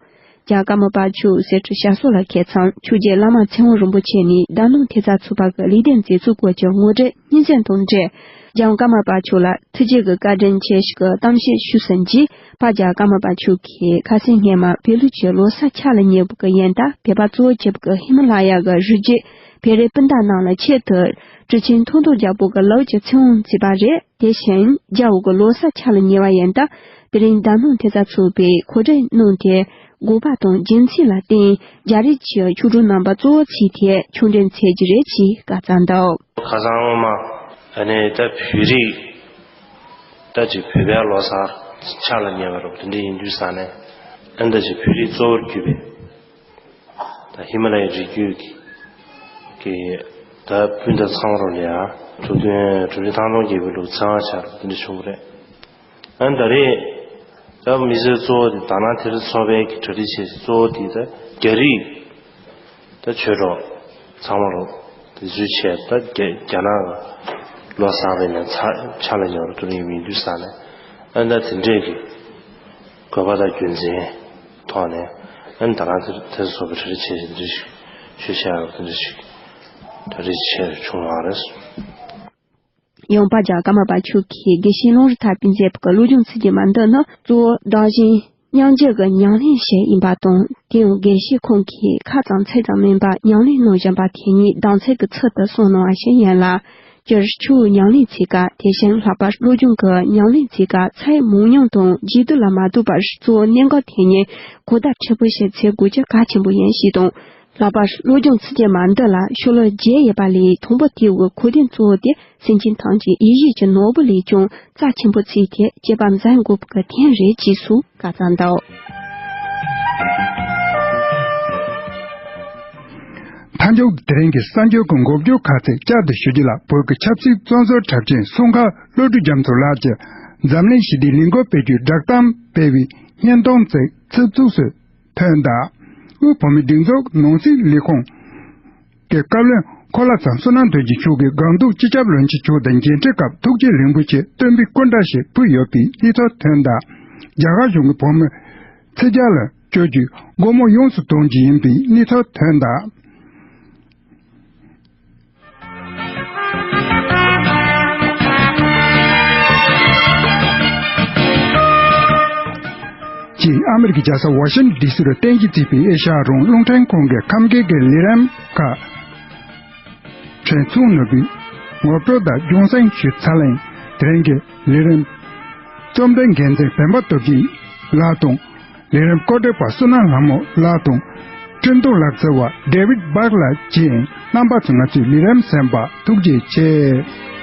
རྒྱལ་ཀརྨ་པ་མཆོག་གསེར་ཁྲི་ཞྭ་སོགས་ལ་ཁད་མཚམས་ཆོས་རྗེ་བླ་མ་ཚེ་དབང་རིན་པོ་ཆེ་ནས་དྷ་ནམ་ཐེབས་རྩ་ཚོགས་པ་གི་ལས་དོན་མཛད་ཚུལ་སྐོར་གྱི་ངོ་སྤྲོད་སྙན་སེང་དང་འབྲེལ། རྒྱལ་ཀརྨ་པ་མཆོག་ལ་ཐུགས་རྗེ་གི་བཀའ་དྲིན་ཆེ་ཞུ་གི་གཏམ་བཤད་ཞུས་ཟིན་རྗེས། དཔལ་རྒྱལ་ཀརྨ་པ་མཆོག་གིས་ཁ་སང་སྔོན་མ་བོད་ལུགས་ཀྱི་ལོ་གསར་ཆ་ལ་ཉེ་བའི་གི་ཡིན་ད། བོད་པ་གཙོ་བོ་གྱུར་པའི་གི་ཧི་མ་ལ་ཡ་གི་རི་རྒྱུད་ བོད་རིགས་སྤུན་ཟླ་རྣམས་ལ་ཆེད་དུ་ཀྲུའུ་ཆིན་ཐུང་ཐུང་རྒྱལ་པོ་གི་ལོ་གི་ཚེ་དབང་བརྩིས་པ་རེད། དེ་བཞིན་རྒྱལ་པོ་གི་ལོ་གསར་ཆགས་ལ་ཉེ་བ་ཡིན་སྟབས། དེ་རིང་འདམ་སྣུམ་ཐེབས་རྩ་ཚོགས་པས་གོ་སྒྲིག་གནང་སྟེ། དགོས་པ་དང་རྒྱུ་མཚན་ལ་བརྟེན། རྒྱ་རིགས་ཀྱི་ཆོས་གྲོགས་རྣམ་པ་གཙོ་བོ་བྱས་ཏེ་ཆོས་འབྲེལ་འཚལ་གྱི་རེད་ཅེས་བཀའ་སྩལ་འདུག། ཁ་སང་སྔོན་མ་ཨ་ནི་ད་བོད་རིགས་ད་ཅིག་བོད་པའི་ལོ་གསར་ཆགས་ལ་ཉེ་བ་རུ་དེ་འདྲ་ཡིན་དུས་ས་ནས། ཨ་ནི་ད་ཅིག་བོད་རིགས་གཙོ་བོར་གྱུར་པའི་ད་ཧི་མ་ལ་ཡའི་རི་རྒྱུད་ཀྱི་གི་ད་སྤུན་ཟླ་ཚང་མ་རོ་ལ་ཡ་ཐུགས་མཐུན་གྲུབ་འབྲས་ཐང་སྟོང་རྒྱལ་པོའི་ལུགས་བྱུང་བ་ཆགས་རུ་དེ་འདྲ་བྱུང་བ་རེད། ཨ་ནི་ད་རེས་ད་མི་སེར་གཙོ་བོ་དེ་དཱ་ནང་ཐེ་རི་ཚོགས་པའི་གི་གྲ་སྒྲིག་བྱས་གཙོ་བོ་དེ་ད་རྒྱ་རིགས་ད་ཆོས་གྲོགས་ཚང་མ་རོ་དེ་ཚོའི་ཆེད་ད་རྒྱ་རྒྱ་ནག་གི་ལོ་གསར་པའི་ནས་ཚ་ཆ་ལ་ཉོ་རུ་དུ་རིང་མི་འདུས་ས་ནས། ཨ་ནི་ད་དེ་འདྲས་ཀྱི་དགོས་པ་དང་རྒྱུ་མཚན་ཐོག་ནས། ཨ་ནི་དཱ་ནང་ཐེ་རི་ཐེ་རི་ཚོགས་པའི་གྲ་སྒྲིག་བྱས་དེ་འདྲ་ཞིག་ཆོས་བཤད་རོགས་དེ་འདྲ་ཞིག་གྲ་སྒྲིག་བྱས་བྱུང་བ་རེད། ཡང་པ་ཇག་ཀརྨ་པ་མཆོག་གིས་དགེ་བཤེས་ཀློང་རི་ཐར་པས་མཛད་པའི་བློ་སྦྱོང་ཚིག་བརྒྱད་མ་འདི་ནི་གཙོ་བོ་བདག་གཞན་མཉམ་བརྗེ་གི་ཉམས་ལེན་ཞིག་ཡིན་པ་དང་། དེ་ཡང་དགེ་བཤེས་ཁོང་གིས་ཁ་ཙམ་ཚིག་ཙམ་མིན་པར་ཉམས་ལེན་གནང་བཞིན་པ་དེ་ཉིད་གདམས་ཚིག་གི་ཚུལ་དུ་གསུངས་གནང་བ་ཞིག་ཡིན་ལ། སྤྱིར་ཆོས་ཉམས་ལེན་ཚིག་ཀ་དེ་བཞིན་ལྷག་པར་བློ་སྦྱོང་གི་ཉམས་ལེན་ཚིག་ཀ་ཚིག་མང་ཉུང་དང་རྒྱས་བསྡུས་ལ་མ་ལྟོས་པར་གཙོ་བོ་གནད་འགག་དེ་ཉིད་གོ་བརྡ་འཁྲི་པོ་ཞིག་འཚོལ་དགོས་རྒྱུ་གལ་ཆེན་པོ་ཡིན་ཞེས་དང་། ལྷག་པར་བློ་སྦྱོང་ཚིག་བརྒྱད་མ་འདི་ལ་ཤོ་ལོ་ཀ་བརྒྱད་ཡོད་པ་ལས། དང་པོ་དེའི་གོ་དོན་གཙོ་བོ་དེ་སེམས་ཅན་ཐམས་ཅད་ཡིད་བཞིན་གྱི་ནོར་བུ་ལས་ཀྱང་རྩ་ཆེན་པོ་བརྩིས་ཏེ་གཅེས་པར་འཛིན་དགོས་པའི་དོན་རེད་ཅེས་སུ་བཀའ་སྩལ་འདུག། མཐའ་མཇུག་དེ་རིང་གི་གསར་འགྱུར་གྱི་འགོ་བརྗོད་ཁག་ཅིག་བསྐྱར་དུ་ཞུ་རྒྱུ་ལ། བོད་ཀྱི་ཆབ་སྲིད་བཙོན་ཟུར་གྲགས་ཅན་སྲུང་སྐར་བློ་གྲོས་རྒྱ་མཚོ་ལགས་ཀྱིས་འཛམ་གླིང་ཞི་བདེའི་ལས་འགུལ་སྤེལ་རྒྱུའི་བསྒྲགས་གཏམ་སྤེལ་བའི་བརྙན་ཐུང་ཅིག་ཚིག་ཚུགས་སུ་ཐོན་གདའ། དབུས་བོད་མིའི་སྒྲིག་འཛུགས་ནང་སྲིད་ལས་ཁུངས་ཀྱི་བཀའ་བློན་འཁོར་ལྷ་ཚང་བསོད་ནམས་རྡོ་རྗེ་མཆོག་གིས་སྒང་ཏོག་སྤྱི་ཁྱབ་བློན་ཆེན་མཆོག་དང་མཇལ་འཕྲད་སྐབས་ཐུགས་རྗེ་རིན་པོ་ཆེ་སྟོན་པའི་སྐུ་འདྲ་ཞིག་ཕུལ་ཡོད་པའི་གནས་ཚུལ་ཐོན་གདའ། རྒྱ་གར་གཞུང་གིས་བོད་མི་ཕྱི་རྒྱལ་ལ་བསྐྱོད་རྒྱུའི་སྒོ་མོ་ཡོངས་སུ་བསྡམས་རྒྱུ་ཡིན་པའི་གནས་ཚུལ་ཐོན་གདའ། ཅིག་ཨ་མེ་རི་ཀའི་རྒྱལ་ས་ཝ་ཤིང་ཊོན་ཌི་སི་རུ་རྟེན་གཞི་བྱས་པའི་ཨེ་ཤ་ཡ་རང་དབང་རླུང་འཕྲིན་ཁང་གི་ཁམས་སྐད་ཀྱི་ལས་རིམ་ཁག་ཕྲན་ཚུགས་ནོར་བུས་ངོ་སྤྲོད་དང་རྒྱང་སྲིང་ཞུས་ཚར་ལེ། དེ་རིང་གི་ལས་རིམ་རྩོམ་སྒྲིག་འགན་འཛིན་སྤེན་པ་སྟོབས་རྒྱས་ལགས་དང་། ལས་རིམ་བཀོད་སྒྲིག་པ་བསོད་ནམས་ལྷ་མོ་ལགས་དང་། འཕྲིན་གཏོང་ལག་རྩལ་བ་ཌེ་ཝིཌ་བྷག་ལགས་བཅས་རྣམ་པ་ཚོས་ང་ཚོའི་ལས་རིམ་གསན་པར་ཐུགས་རྗེ་ཆེ།